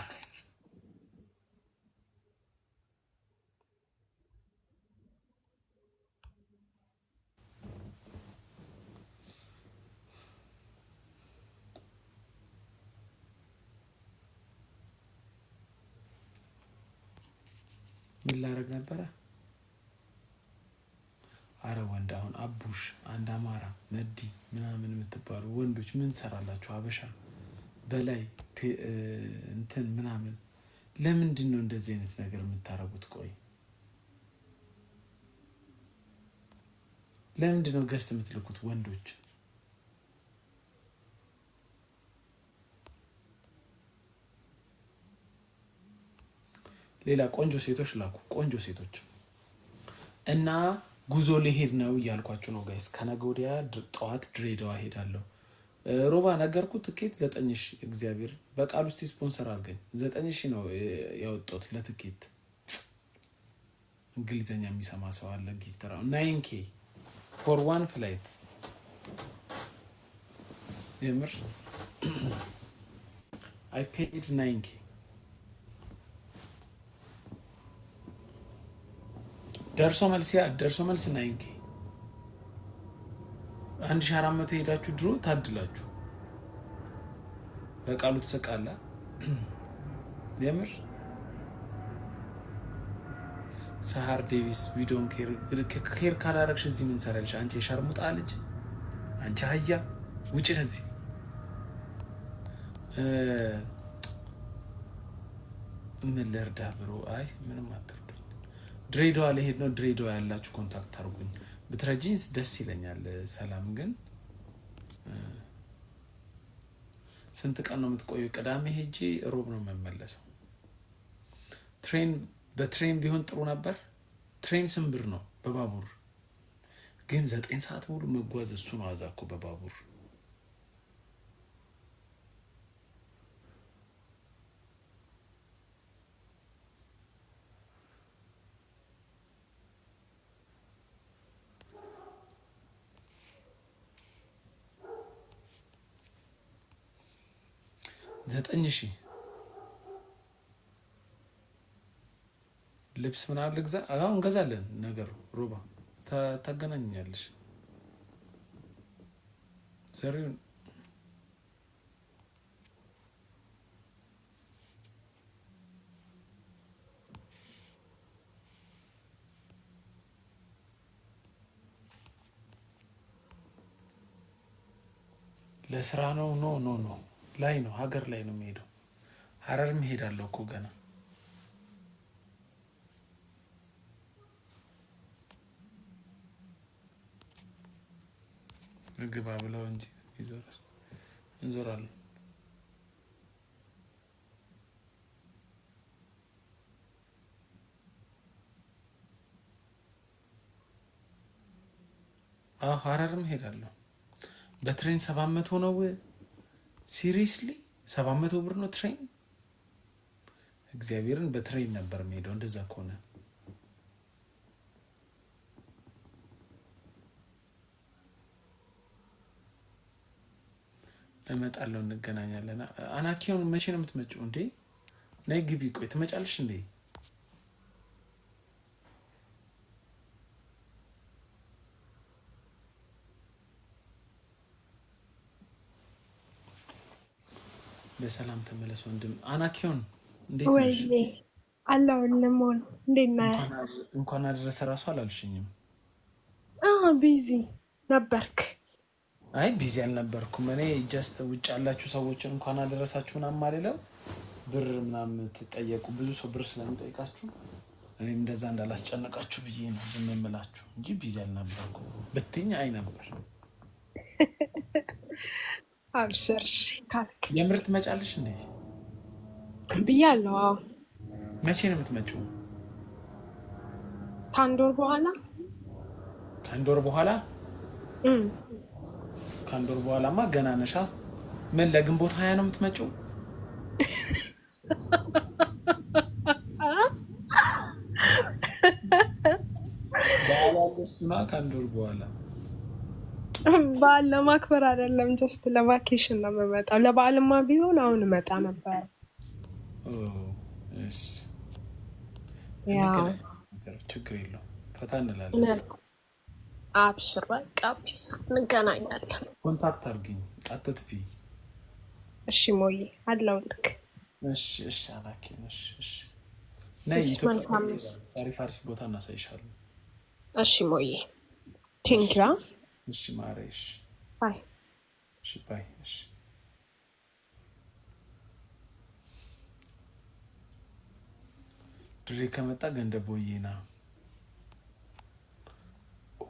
ምን ላደርግ ነበረ? አረ ወንድ አሁን አቡሽ፣ አንድ አማራ፣ መዲ ምናምን የምትባሉ ወንዶች ምን ትሰራላችሁ? አበሻ በላይ እንትን ምናምን ለምንድን ነው እንደዚህ አይነት ነገር የምታደርጉት? ቆይ ለምንድን ነው guest የምትልኩት ወንዶች? ሌላ ቆንጆ ሴቶች ላኩ፣ ቆንጆ ሴቶች። እና ጉዞ ሊሄድ ነው እያልኳችሁ ነው guys። ከነገ ወዲያ ጠዋት ድሬዳዋ ሄዳለሁ። ሮባ ነገርኩ። ትኬት 9,000። እግዚአብሔር በቃል ውስጥ ስፖንሰር አድርገኝ። 9,000 ነው ያወጣሁት ለትኬት። እንግሊዘኛ የሚሰማ ሰው አለ? Gifter 9K for one flight። የምር I paid 9K። ደርሶ መልስ፣ yeah፣ ደርሶ መልስ 9K። 1400 ሄዳችሁ ድሮ ታድላችሁ። በቃሉ ትስቃለህ። የምር ሰሃር ዴቪስ we don't care። Care ካላረግሽ እዚህ ምን ሰራልሽ? አንቺ የሸርሙጣ ልጅ፣ አንቺ አህያ ውጭ ከዚህ። ምን ልርዳ bro? አይ ምንም አትርዱኝ። ድሬዳዋ ልሄድ ነው። ድሬዳዋ ያላችሁ contact አድርጉኝ። ብትረጂኝ ደስ ይለኛል። ሰላም ግን ስንት ቀን ነው የምትቆዩ? ቅዳሜ ሄጄ ሮብ ነው የምመለሰው። Train በ train ቢሆን ጥሩ ነበር። Train ስንት ብር ነው? በባቡር ግን 9 ሰዓት ሙሉ መጓዝ እሱ ነው አዛ እኮ በባቡር። 9,000። ልብስ ምናምን ልግዛ። አሁን እንገዛለን። ነገሩ ሮባ ታገናኛለሽ። ዘሪሁን፣ ለስራ ነው? No, no, no፣ ላይ ነው፣ ሀገር ላይ ነው የሚሄደው። ሀረርም እሄዳለሁ እኮ ገና። ግባ ብለው እንጂ ይዞራል፣ እንዞራለን። አዎ ሀረርም እሄዳለሁ። በ train 700 ነው። Seriously, 700 ብር ነው train። እግዚአብሔርን በ train ነበር የምሄደው እንደዛ ከሆነ። እመጣለሁ፣ እንገናኛለን። አናኪዮን መቼ ነው የምትመጪው እንዴ? ነይ ግቢ። ቆይ ትመጫለሽ እንዴ? በሰላም ተመለስ ወንድም። አናኪዮን እንዴት ነሽ? ወይኔ አለሁልህ ሞን፣ እንዴት ነህ? እንኳን አደረሰ እራሱ አላልሽኝም። Busy ነበርክ? አይ busy አልነበርኩም። እኔ just ውጭ ያላችሁ ሰዎችን እንኳን አደረሳችሁ ምናምን አልለው፣ ብር ምናምን ትጠየቁ፣ ብዙ ሰው ብር ስለሚጠይቃችሁ እኔም እንደዛ እንዳላስጨነቃችሁ ብዬ ነው ዝም የምላችሁ እንጂ busy አልነበርኩም ብትኝ አይ ነበር። አብሽር እሺ ካልክ። የምር ትመጫለሽ እንዴ? ብያለሁ። አዎ። መቼ ነው የምትመጪው? ከአንድ ወር በኋላ። ከአንድ ወር በኋላ? እም። ከአንድ ወር በኋላማ ገና ነሻ። ምን ለግንቦት 20 ነው የምትመጪው? በዓል አለ እሱማ ከአንድ ወር በኋላ። በዓል ለማክበር አይደለም፣ just ለ vacation ነው የምመጣው። ለበዓልማ ቢሆን አሁን እመጣ ነበር። ኦ፣ እሺ። ያው እንገናኝ፣ ችግር የለውም፣ ፈታ እንላለን። አብሽር፣ በቃ peace፣ እንገናኛለን። Contact አድርጊኝ፣ አትጥፊ። እሺ ሞዬ፣ አለሁልህ። እሺ አላኪን፣ እሺ ነይ። እሺ ኢትዮጵያ መልካም። አሪፍ አሪፍ ቦታ እናሳይሻለን። እሺ ሞዬ፣ thank you። እሺ ማሬ፣ እሺ። Bye. እሺ bye፣ እሺ። ድሬ ከመጣ ገንደ ቦዬና። ኦ፣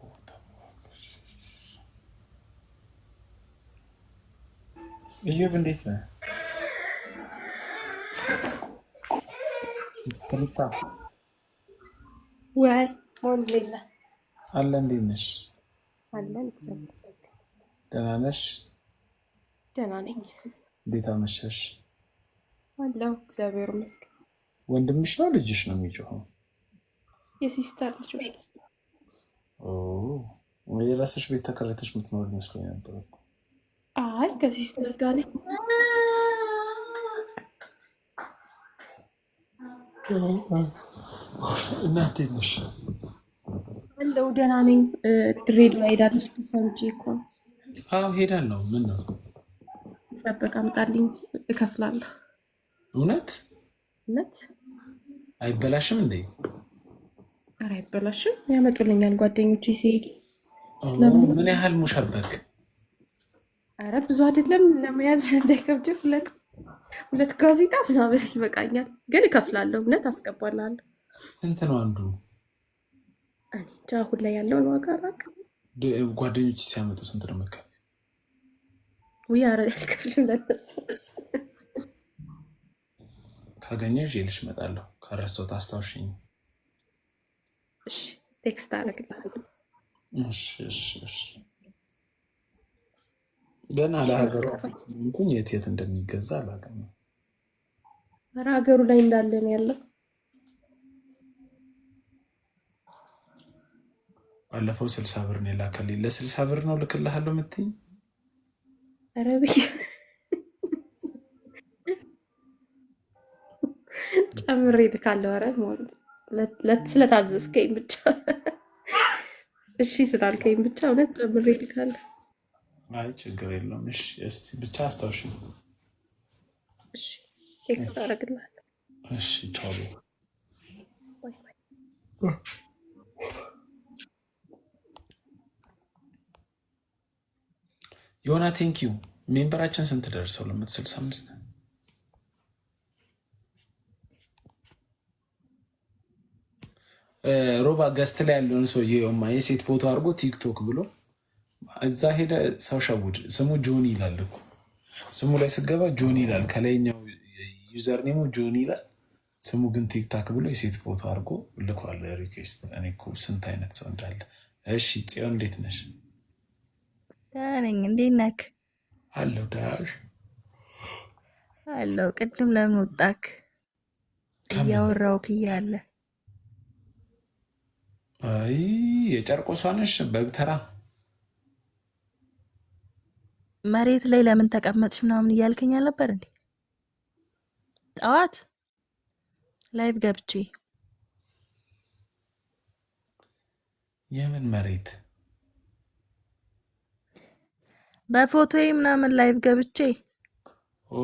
እዮብ እንዴት ነህ? ሩታ። ወይ ወንድ ሌለ። አለ፣ እንዴት ነሽ? አለን፣ እግዚአብሔር ይመስገን። ደህና ነሽ? ደህና ነኝ። እንዴት አመሸሽ? አለሁ፣ እግዚአብሔር ይመስገን። ወንድምሽ ነው ልጅሽ ነው የሚጮኸው? የ sister ልጆች ነው። ኦ፣ የራስሽ ቤት ተከራይተሽ የምትኖር ይመስለኝ ነበር እኮ። አይ ከ sister ጋር ነኝ። እና እንዴት ነሽ? አለሁ፣ ደህና ነኝ። ድሬዳዋ ሄዳለሁ ስትል ሰምቼ እኮ ነው። አዎ ሄዳለሁ። ምን ነው? ጠበቅ አምጣልኝ፣ እከፍላለሁ። እውነት? እውነት። አይበላሽም እንዴ? ኧረ አይበላሽም፣ ያመጡልኛል ጓደኞቼ ሲሄዱ ስለምን ምን ያህል ሙሸበክ? ኧረ ብዙ አይደለም፣ ለመያዝ እንዳይከብድ ሁለት ሁለት ጋዜጣ ምናምን ይበቃኛል። ግን እከፍላለሁ፣ እውነት አስገባላለሁ። ስንት ነው አንዱ? እኔ እንጃ አሁን ላይ ያለውን ዋጋ አላውቅም። ጓደኞች ሲያመጡ ስንት ነው መከፍ? ውይ ኧረ አልከፍልም ለነሱ። ካገኘሁ ይዤልሽ እመጣለሁ። ካረሳሁት አስታውሽኝ። እሺ text አደርግልሃለሁ። እሺ። ገና ለሀገሩ እንኩኝ የት የት እንደሚገዛ አላውቅም። ኧረ ሀገሩ ላይ እንዳለ ነው ያለው። ባለፈው 60 ብር ነው የላከልኝ። ለ60 ብር ነው ልክልሃለሁ የምትይኝ? ኧረ ብዬ ጨምሬ እልካለሁ። ኧረ ስለታዘዝከኝ ብቻ፣ እሺ ስላልከኝ ብቻ እውነት ጨምሬ እልካለሁ። አይ ችግር የለውም። እሺ እስኪ ብቻ አስታውሽኝ። እሺ text አደርግልሃለሁ። እሺ ቻው። Bye bye። ዮና thank you። Member ኣችን ስንት ደርሰው? ለ165። ሮባ guest ላይ ያለውን ሰውዬ ማ የሴት ፎቶ አድርጎ ቲክቶክ ብሎ እዛ ሄደ ሰው ሸውድ። ስሙ ጆኒ ይላል እኮ፣ ስሙ ላይ ስገባ ጆኒ ይላል። ከላይኛው username ኡ ጆኒ ይላል። ስሙ ግን ቲክታክ ብሎ የሴት ፎቶ አድርጎ ልኳል request። እኔ እኮ ስንት አይነት ሰው እንዳለ። እሺ ጽዮን እንዴት ነሽ? ደህና ነኝ። እንዴት ነክ? አለው ዳሽ። አለው። ቅድም ለምን ወጣክ? ከምን? እያወራውክ እያለ። አይ የጨርቆሷ ነሽ በግተራ። መሬት ላይ ለምን ተቀመጥሽ ምናምን እያልከኝ አልነበር እንዴ? ጠዋት live ገብቼ። የምን መሬት? በፎቶዬ ምናምን live ገብቼ። ኦ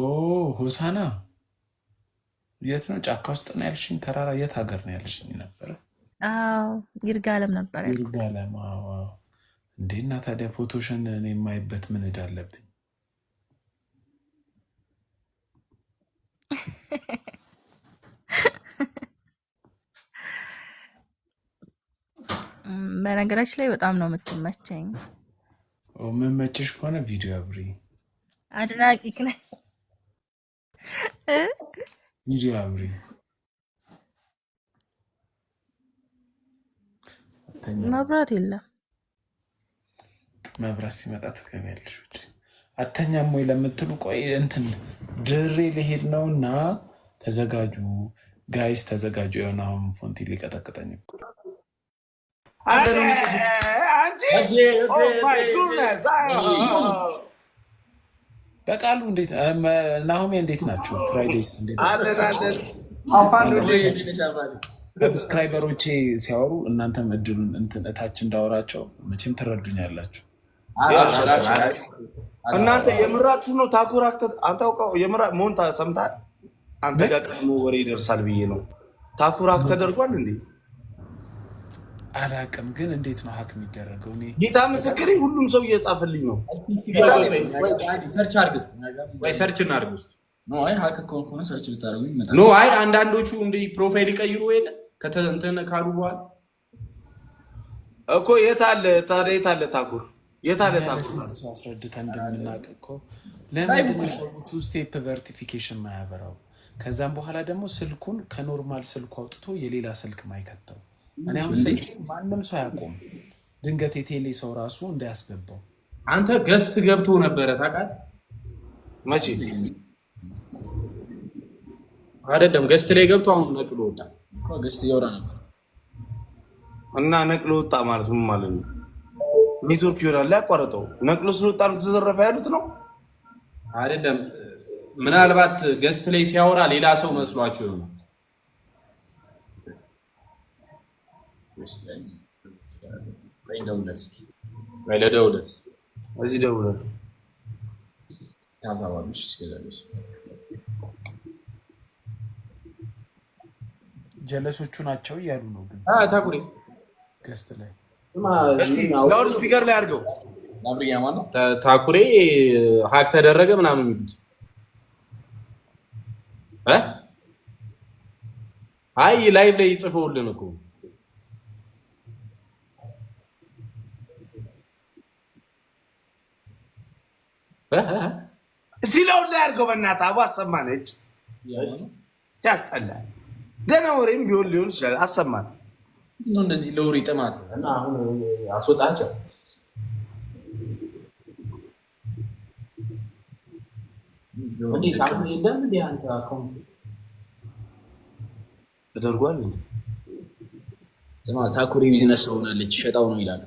ሆሳና የት ነው? ጫካ ውስጥ ነው ያልሽኝ? ተራራ የት ሀገር ነው ያልሽኝ ነበረ? አዎ ይርጋለም ነበር ያልኩት። ይርጋለም። አዎ። እንዴ እና ታዲያ ፎቶሽን እኔ የማይበት ምን ዕዳ አለብኝ? በነገራችን ላይ በጣም ነው የምትመቸኝ። ኦ፣ የምመችሽ ከሆነ ቪዲዮ አብሪ። አድናቂክ ነኝ። እ? ቪዲዮ አብሪ። አተኛም። መብራት የለም። መብራት ሲመጣ ትገቢያለሽ። ውጭ አተኛም ወይ ለምትሉ ቆይ እንትን ድሬ ልሄድ ነው እና ተዘጋጁ guys ተዘጋጁ። የሆነ አሁን ፎንቲ ሊቀጠቅጠኝ እኮ። አንቺ oh my goodness. በቃሉ እንዴት፣ ናሆሜ እንዴት ናችሁ? Fridays እንዴት አለን አለን። Subscriber ኦቼ ሲያወሩ እናንተም እድሉን እንትን እታች እንዳወራቸው መቼም ትረዱኛላችሁ። እናንተ የምራችሁ ነው? ታኩር አንተ አውቀው የምራ መሆን ሰምተሃል? አንተ ጋር ቀድሞ ወሬ ይደርሳል ብዬ ነው። ታኩር hack ተደርጓል እንዴ? አላቅም፣ ግን እንዴት ነው hack የሚደረገው? እኔ ጌታ ምስክሬ፣ ሁሉም ሰው እየጻፈልኝ ነው። Search አድርግ እስኪ። ወይ search እናድርግ ውስጥ። No አይ hack ከሆነ search ብታደርጉ ይመጣል። No አይ አንዳንዶቹ እንደ profile ይቀይሩ የለ እንትን ካሉ በኋላ። እኮ የት አለ ታዲያ? የት አለ ታኩር? የት አለ እኛ ታኩር? ለስንት ሰው አስረድተን እንደምናውቅ እኮ። ለምንድን ነው ሰው two step verification ማያበራው? ከዛም በኋላ ደግሞ ስልኩን ከ normal ስልኩ አውጥቶ የሌላ ስልክ ማይከተው? እኔ አሁን ስልኬ ማንም ሰው አያውቁም። ድንገት የቴሌ ሰው ራሱ እንዳያስገባው። አንተ guest ገብቶ ነበረ ታውቃለህ? መቼ? አይደለም guest ላይ ገብቶ አሁን ነቅሎ ወጣ። እኮ guest እያወራ ነበር። እና ነቅሎ ወጣ ማለት ምን ማለት ነው? ኔትወርክ ይሆናል ያቋረጠው። ነቅሎ ስለወጣ ነው ተዘረፈ ያሉት ነው። አይደለም፣ ምናልባት guest ላይ ሲያወራ ሌላ ሰው መስሏቸው ይሆናል። ቆይ እንደውልለት እስኪ። ቆይ ልደውልለት እስኪ። እዚህ ደውለን ያባባሉ እሺ፣ እስከዛ ድረስ። ጀለሶቹ ናቸው እያሉ ነው ግን ታኩሪ Guest ላይ። እስቲ loud speaker ላይ አድርገው። ናብርያ ማን ነው? ታኩሬ hack ተደረገ ምናምን የሚሉት እ? አይ live ላይ ጽፈውልን እኮ። እስቲ loud ላይ አድርገው በእናትህ አቡ አሰማን። እጭ ሲያስጠላ። ደህና ወሬም ቢሆን ሊሆን ይችላል። አሰማን። ምንድን ነው እንደዚህ ለወሬ ጥማት? እና አሁን አስወጣቸው። እንዴት አሁን የለም እንዴ አንተ account? ተደርጓል። ስማ፣ ታኩሪ ቢዝነስ ሰው ሆናለች፣ ሸጣው ነው ይላል።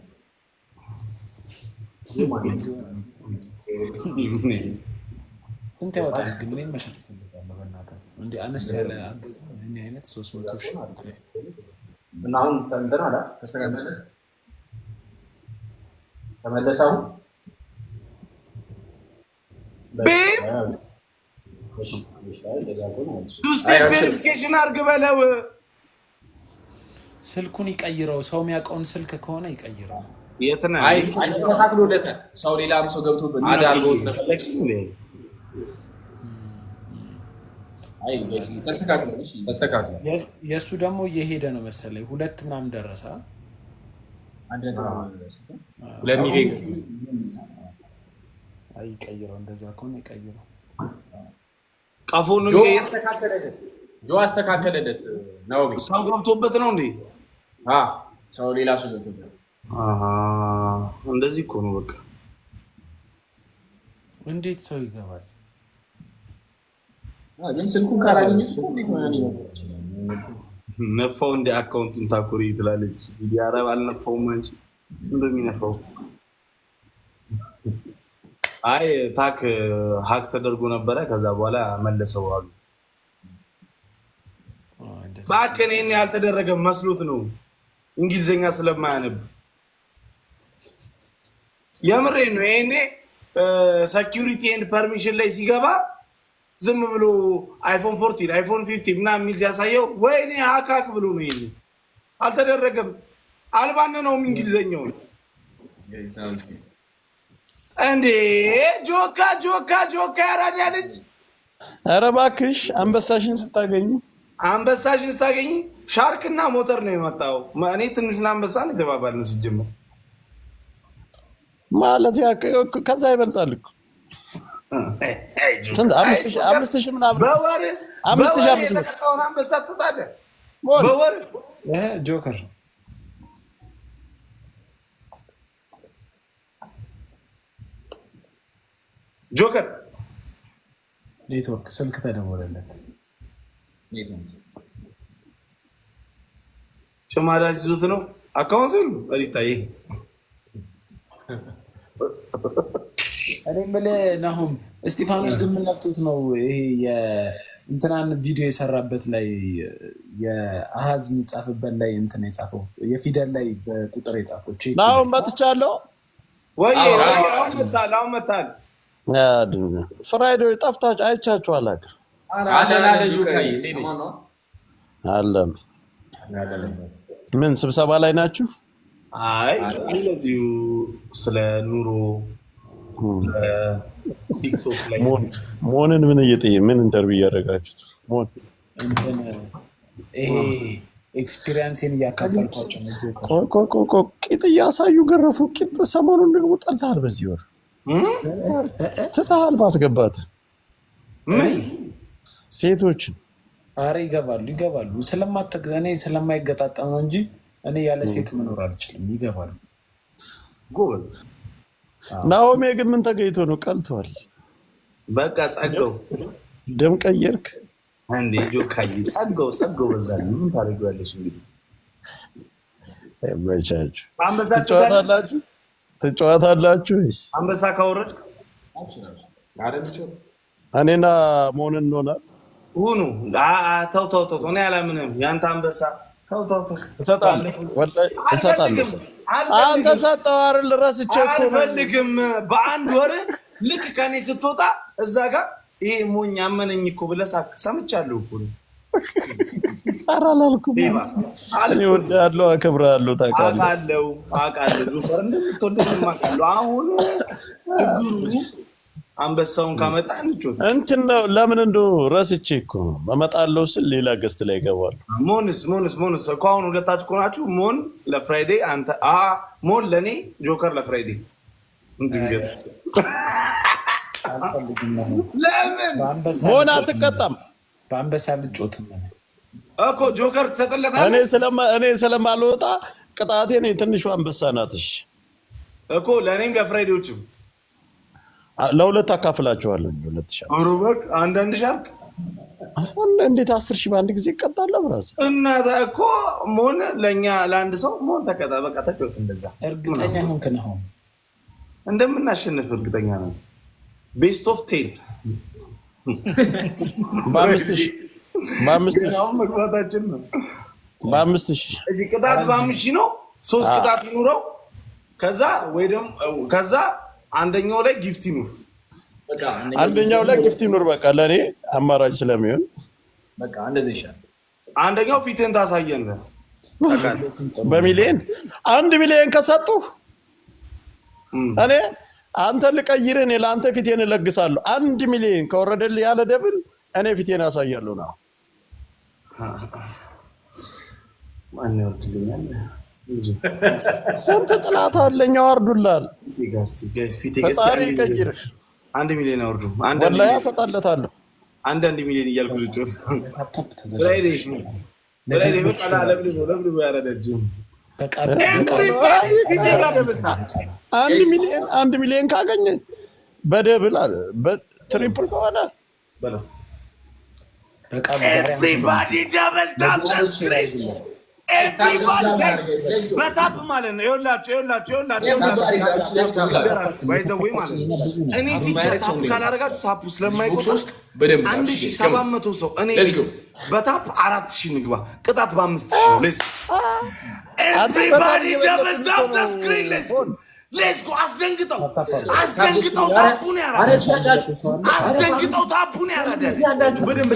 ስንት ያወጣል ግን? እኔም መሸጥ እፈልጋለሁ። በእናታችሁ እንደ አነስ ያለ አገዝ እኔ አይነት 300,000። እና አሁን እንትን አለ፣ ተስተካከለ፣ ተመለሰ አሁን። ቤብ፣ two step verification አድርግ በለው። ስልኩን ይቀይረው። ሰው የሚያውቀውን ስልክ ከሆነ ይቀይረው። የት ነህ? አይ ተስተካክሎለታል። ሰው ሌላም ሰው ገብቶበት add አድርጎት ነበር። አይ ተስተካክሏል። እሺ ተስተካክሏል። የእሱ ደግሞ እየሄደ ነው መሰለኝ፣ ሁለት ምናምን ደረሰ። 2 ሚሊዮን። አይ ይቀይረው፣ እንደዛ ከሆነ ይቀይረው። ቀፎ ነው ጆ የሚቀይር። አስተካከለለት። ጆ አስተካከለለት ነው። ሰው ገብቶበት ነው እንዴ? ሰው ሌላ ሰው ገብቶበት። አሃ፣ እንደዚህ እኮ ነው በቃ። እንዴት ሰው ይገባል? ግን ስልኩን ካላገኙት እኮ እንዴት ሆነ ሊሆን ይችላል? ነፋው እንደ account ኡን ታኩሪ ትላለች። አረብ አልነፋውም። አንቺ እንደሚነፋው አይ ታክ hack ተደርጎ ነበረ። ከዛ በኋላ መለሰው አሉ። እባክህ እኔን ያልተደረገ መስሎት ነው እንግሊዝኛ ስለማያነብ። የምሬ ነው። ይሄኔ security and permission ላይ ሲገባ ዝም ብሎ iPhone 14፣ iPhone 15 ምናምን የሚል ሲያሳየው ወይኔ hack hack ብሎ ነው። ይሄኔ አልተደረገም። አልባነነውም እንግሊዝኛውን። እንዴ ጆካ ጆካ ጆካ ያራዳ ልጅ። ኧረ እባክሽ፣ አንበሳሽን ስታገኝ። አንበሳሽን ስታገኝ ሻርክና ሞተር ነው የመጣው። እኔ ትንሹን አንበሳ ነው የተባባልን ሲጀመር። ማለት ያ ከዛ ይበልጣል እኮ። ስንት? 5,000 ምናምን። በወር አምስት ሺህ በወር 500። የተቀጣውን አንበሳ ትሰጣለህ? በወር። ጆከር። ጆከር። ኔትወርክ ስልክ ተደወለለት። ጭማዳ ሲዞት ነው account ኡን ሪታዬ። እኔ የምልህ ናሁም፣ እስጢፋኖስ ግን ምን ነክቶት ነው ይሄ የእንትናን ቪዲዮ የሰራበት ላይ የአሃዝ የሚጻፍበት ላይ እንትን የጻፈው፣ የፊደል ላይ በቁጥር የጻፈው check? ናሁም መጥቻለሁ። ወይ አሁን መታል፣ አሁን መታል። ፍራይዴ ጠፍታችሁ አይቻችሁ አላውቅም። አለን አለ ጆካዬ፣ እንዴት ነሽ? አለን። ምን ስብሰባ ላይ ናችሁ? አይ እንደዚሁ ስለ ኑሮ ቲክቶክ ላይ። ሞንን ምን እየጠየ ምን interview እያደረጋችሁት? ሞን። እንትን ይሄ experience ኤን እያካፈልኳቸው ነው። ጆከር። ቆይ ቆይ ቆይ ቆይ፣ ቂጥ እያሳዩ ገረፉ። ቂጥ ሰሞኑን ደግሞ ጠልተሃል። በዚህ ወር ትተሃል ማስገባት ሴቶችን። አረ ይገባሉ ይገባሉ። እኔ ስለማይገጣጠም ነው እንጂ እኔ ያለ ሴት መኖር አልችልም። ይገባሉ። ጎበዝ። ናኦሜ ግን ምን ተገኝቶ ነው? ቀልቷል። በቃ ጸጋው። ደም ቀየርክ። እንዴ ጆካዬ፣ ጸጋው ጸጋው በዛ። ምን ታደርጊዋለሽ እንግዲህ። መቻችሁ። አንበሳ። ትጫወታላችሁ ትጫወታላችሁ ወይስ? አንበሳ ካወረድክ። እኔና መሆን እንሆናል። ሁኑ። ተው ተው ተው፣ እኔ አላምንም። ያንተ አንበሳ ተው ተው ተው። እሰጣለሁ፣ ወላሂ እሰጣለሁ። አንተ ሰጠው አይደል? ረስቼው እኮ ነው። አልፈልግም። በአንድ ወር ልክ ከኔ ስትወጣ እዛ ጋር ይሄ ሞኝ አመነኝ እኮ ብለህ ሰምቻለሁ እኮ ነው። ኧረ አላልኩም። እኔ እወድሃለሁ፣ አከብርሃለሁ። ታውቃለህ። አውቃለሁ አውቃለሁ፣ ጆከር እንደምትወደኝ አውቃለሁ። አሁን ችግሩ አንበሳውን ካመጣ እንጮት። እንትን ነው፣ ለምን እንደው ረስቼ እኮ ነው። እመጣለሁ ስል ሌላ guest ላይ እገባለሁ። ሞንስ ሞንስ ሞንስ እኮ አሁን ሁለታችሁ ከሆናችሁ ሞን ለ Friday፣ አንተ ሞን ለእኔ፣ ጆከር ለ Friday። ድንገት አልፈልግም። አሁን ለምን በአንበሳ መሆን ልጮት አትቀጣም። በአንበሳ ልጮት ምን እኮ ጆከር ትሰጥለታለህ እኔ ስለማልወጣ ቅጣቴ እኔ ትንሿ አንበሳ ናት። እሺ እኮ ለእኔም ለፍሬዲዎችም። ለሁለት አካፍላችኋለሁ። 2000 ሩበክ አንዳንድ ሻርክ። አሁን እንዴት 10,000 በአንድ ጊዜ ይቀጣለሁ? Brother። እና እኮ መሆን ለእኛ ለአንድ ሰው መሆን ተቀጣ። በቃ ተጫወት እንደዛ። እርግጠኛ ሆንክ ነው አሁን? እንደምናሸንፍ እርግጠኛ ነው። Best of 10። በ5000፣ በ5000። አሁን መግባታችን ነው። በ5000። እዚህ ቅጣት በ5000 ነው። ሶስት ቅጣት ይኑረው። ከዛ ወይ ደግሞ ከዛ አንደኛው ላይ gift ይኑር። በቃ አንደኛው ላይ gift ይኑር። በቃ ለእኔ አማራጭ ስለሚሆን። በቃ እንደዚህ ይሻላል። አንደኛው ፊትህን ታሳየን። በሚሊየን 1 ሚሊየን ከሰጡ እኔ አንተ ልቀይርህ፣ እኔ ለአንተ ፊቴን እለግሳለሁ። 1 ሚሊየን ከወረደልህ ያለ double እኔ ፊቴን አሳያለሁ ነው። ማን ያወርድልኛል? ስንት ጥላት አለኝ፣ ያዋርዱልሃል። Guys ፊቴ ፈጣሪ ይቀይርህ። 1 ሚሊዮን አውርዱ። አንድ ወላሂ ሚሊዮን አሰጣለታለሁ። አንዳንድ ሚሊዮን እያልኩ ልጮት ላይ በቃ ለብልቦ ለብልቦ ያረደጅ። 1 ሚሊዮን፣ 1 ሚሊዮን ካገኘ በ double አለ፣ በ triple ከሆነ Everybody double tap screen, everybody በ tap ማለት ነው። ይኸውላችሁ ይኸውላችሁ ይኸውላችሁ by the way ማለት ነው። እኔ ፊት tap ካላደረጋችሁ tap ኡ ስለማይቆጥር 1700 ሰው እኔ በ tap 4000 ንግባ። ቅጣት በ5000 ነው። Let's everybody double tap screen, let's let's go። አስደንግጠው አስደንግጠው tap ኡን ያራዳል። አስደንግጠው tap ኡን ያራዳል። በደንብ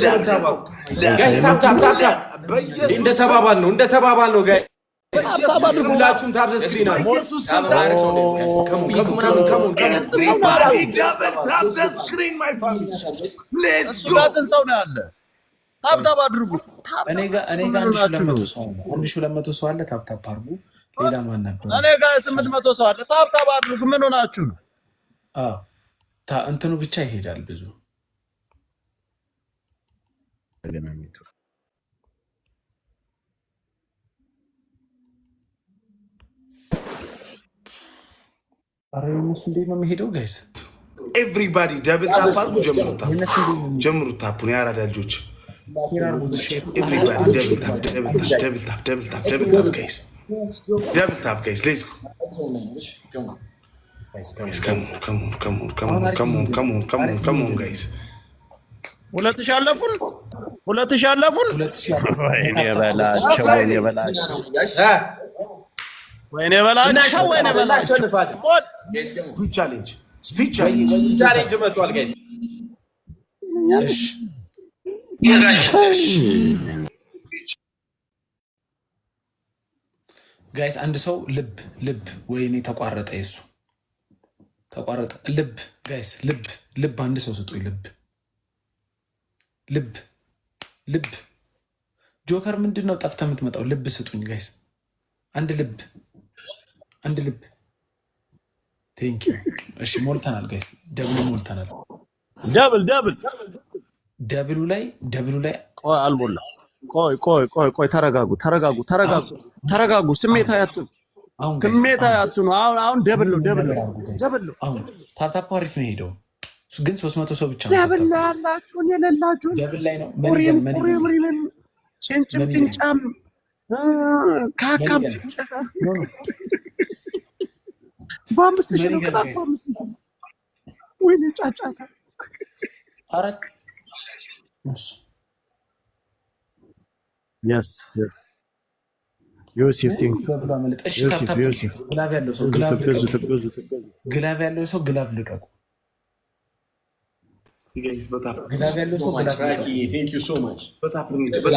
guys፣ tap tap tap tap። እንደተባባል ነው፣ እንደተባባል ነው guys። ሁላችሁም tap the screen አሉ። Everybody double tap the screen, my family, let's እሱ go። ጋር ስንት ሰው ነው ያለ? Tap tap አድርጉ። እኔ ጋር 1200 ሰው አለ። 1200 ሰው አለ። Tap tap አድርጉ። ሌላ ማን ነበር? እኔ ጋር 800 ሰው አለ። Tap tap አድርጉ። ምን ሆናችሁ ነው? አዎ፣ እንትኑ ብቻ ይሄዳል ብዙ። ተገናኝቶ ኧረ የእነሱ እንዴት ነው የሚሄደው guys? Everybody double tap አድርጉ። ጀምሩ tap፣ ጀምሩ tap ኡን የአራዳ ልጆች። Everybody double tap, double tap, double tap, double tap, double tap guys, double tap guys, let's go guys, come on, come on, come on, come on, come on, come on, come on, come on guys። 2000 አለፉን፣ 2000 አለፉን። ወይኔ በላቸው፣ ወይኔ በላቸው፣ ወይኔ በላቸው፣ ወይኔ በላቸው። Speed challenge, speed challenge። Challenge መጥቷል guys። እሺ። Guys፣ አንድ ሰው ልብ ልብ። ወይኔ ተቋረጠ፣ የሱ ተቋረጠ። ልብ guys፣ ልብ ልብ፣ አንድ ሰው ስጡኝ። ልብ ልብ ልብ። ጆከር ምንድን ነው ጠፍተህ የምትመጣው? ልብ ስጡኝ guys፣ አንድ ልብ፣ አንድ ልብ። Thank you። እሺ ሞልተናል guys፣ double ኡ ሞልተናል። Double, double። Double ኡ ላይ፣ double ኡ ላይ። ቆይ አልሞላ። ቆይ ቆይ ቆይ ቆይ፣ ተረጋጉ፣ ተረጋጉ፣ ተረጋጉ፣ ተረጋጉ። ስሜታዊ አትሁኑ፣ አሁን guys ስሜታዊ አትሁኑ። አሁን አሁን double ነው፣ double ነው፣ double ነው። አሁን tap tap አሪፍ ነው የሄደው፣ ግን 300 ሰው ብቻ ነው። Double ነው ያላችሁን የሌላችሁን Double ላይ ነው። ቁሪም Money gun። ቁሪም ሪልን ጭንጭም ጭንጫም ካካም ጭንጫ በ5000 ነው ቅጣት፣ በ5000። ወይኔ ጫጫታ። አራት። Yes, ዮሴፍ thank ዮሴፍ ዮሴፍ። Glove ያለው ሰው glove ተገዙ። ልቀቁ። ተገዙ፣ ተገዙ። Glove ያለው ሰው glove ልቀቁ። Glove ያለው ሰው glove ልቀቁ። Thank you so much.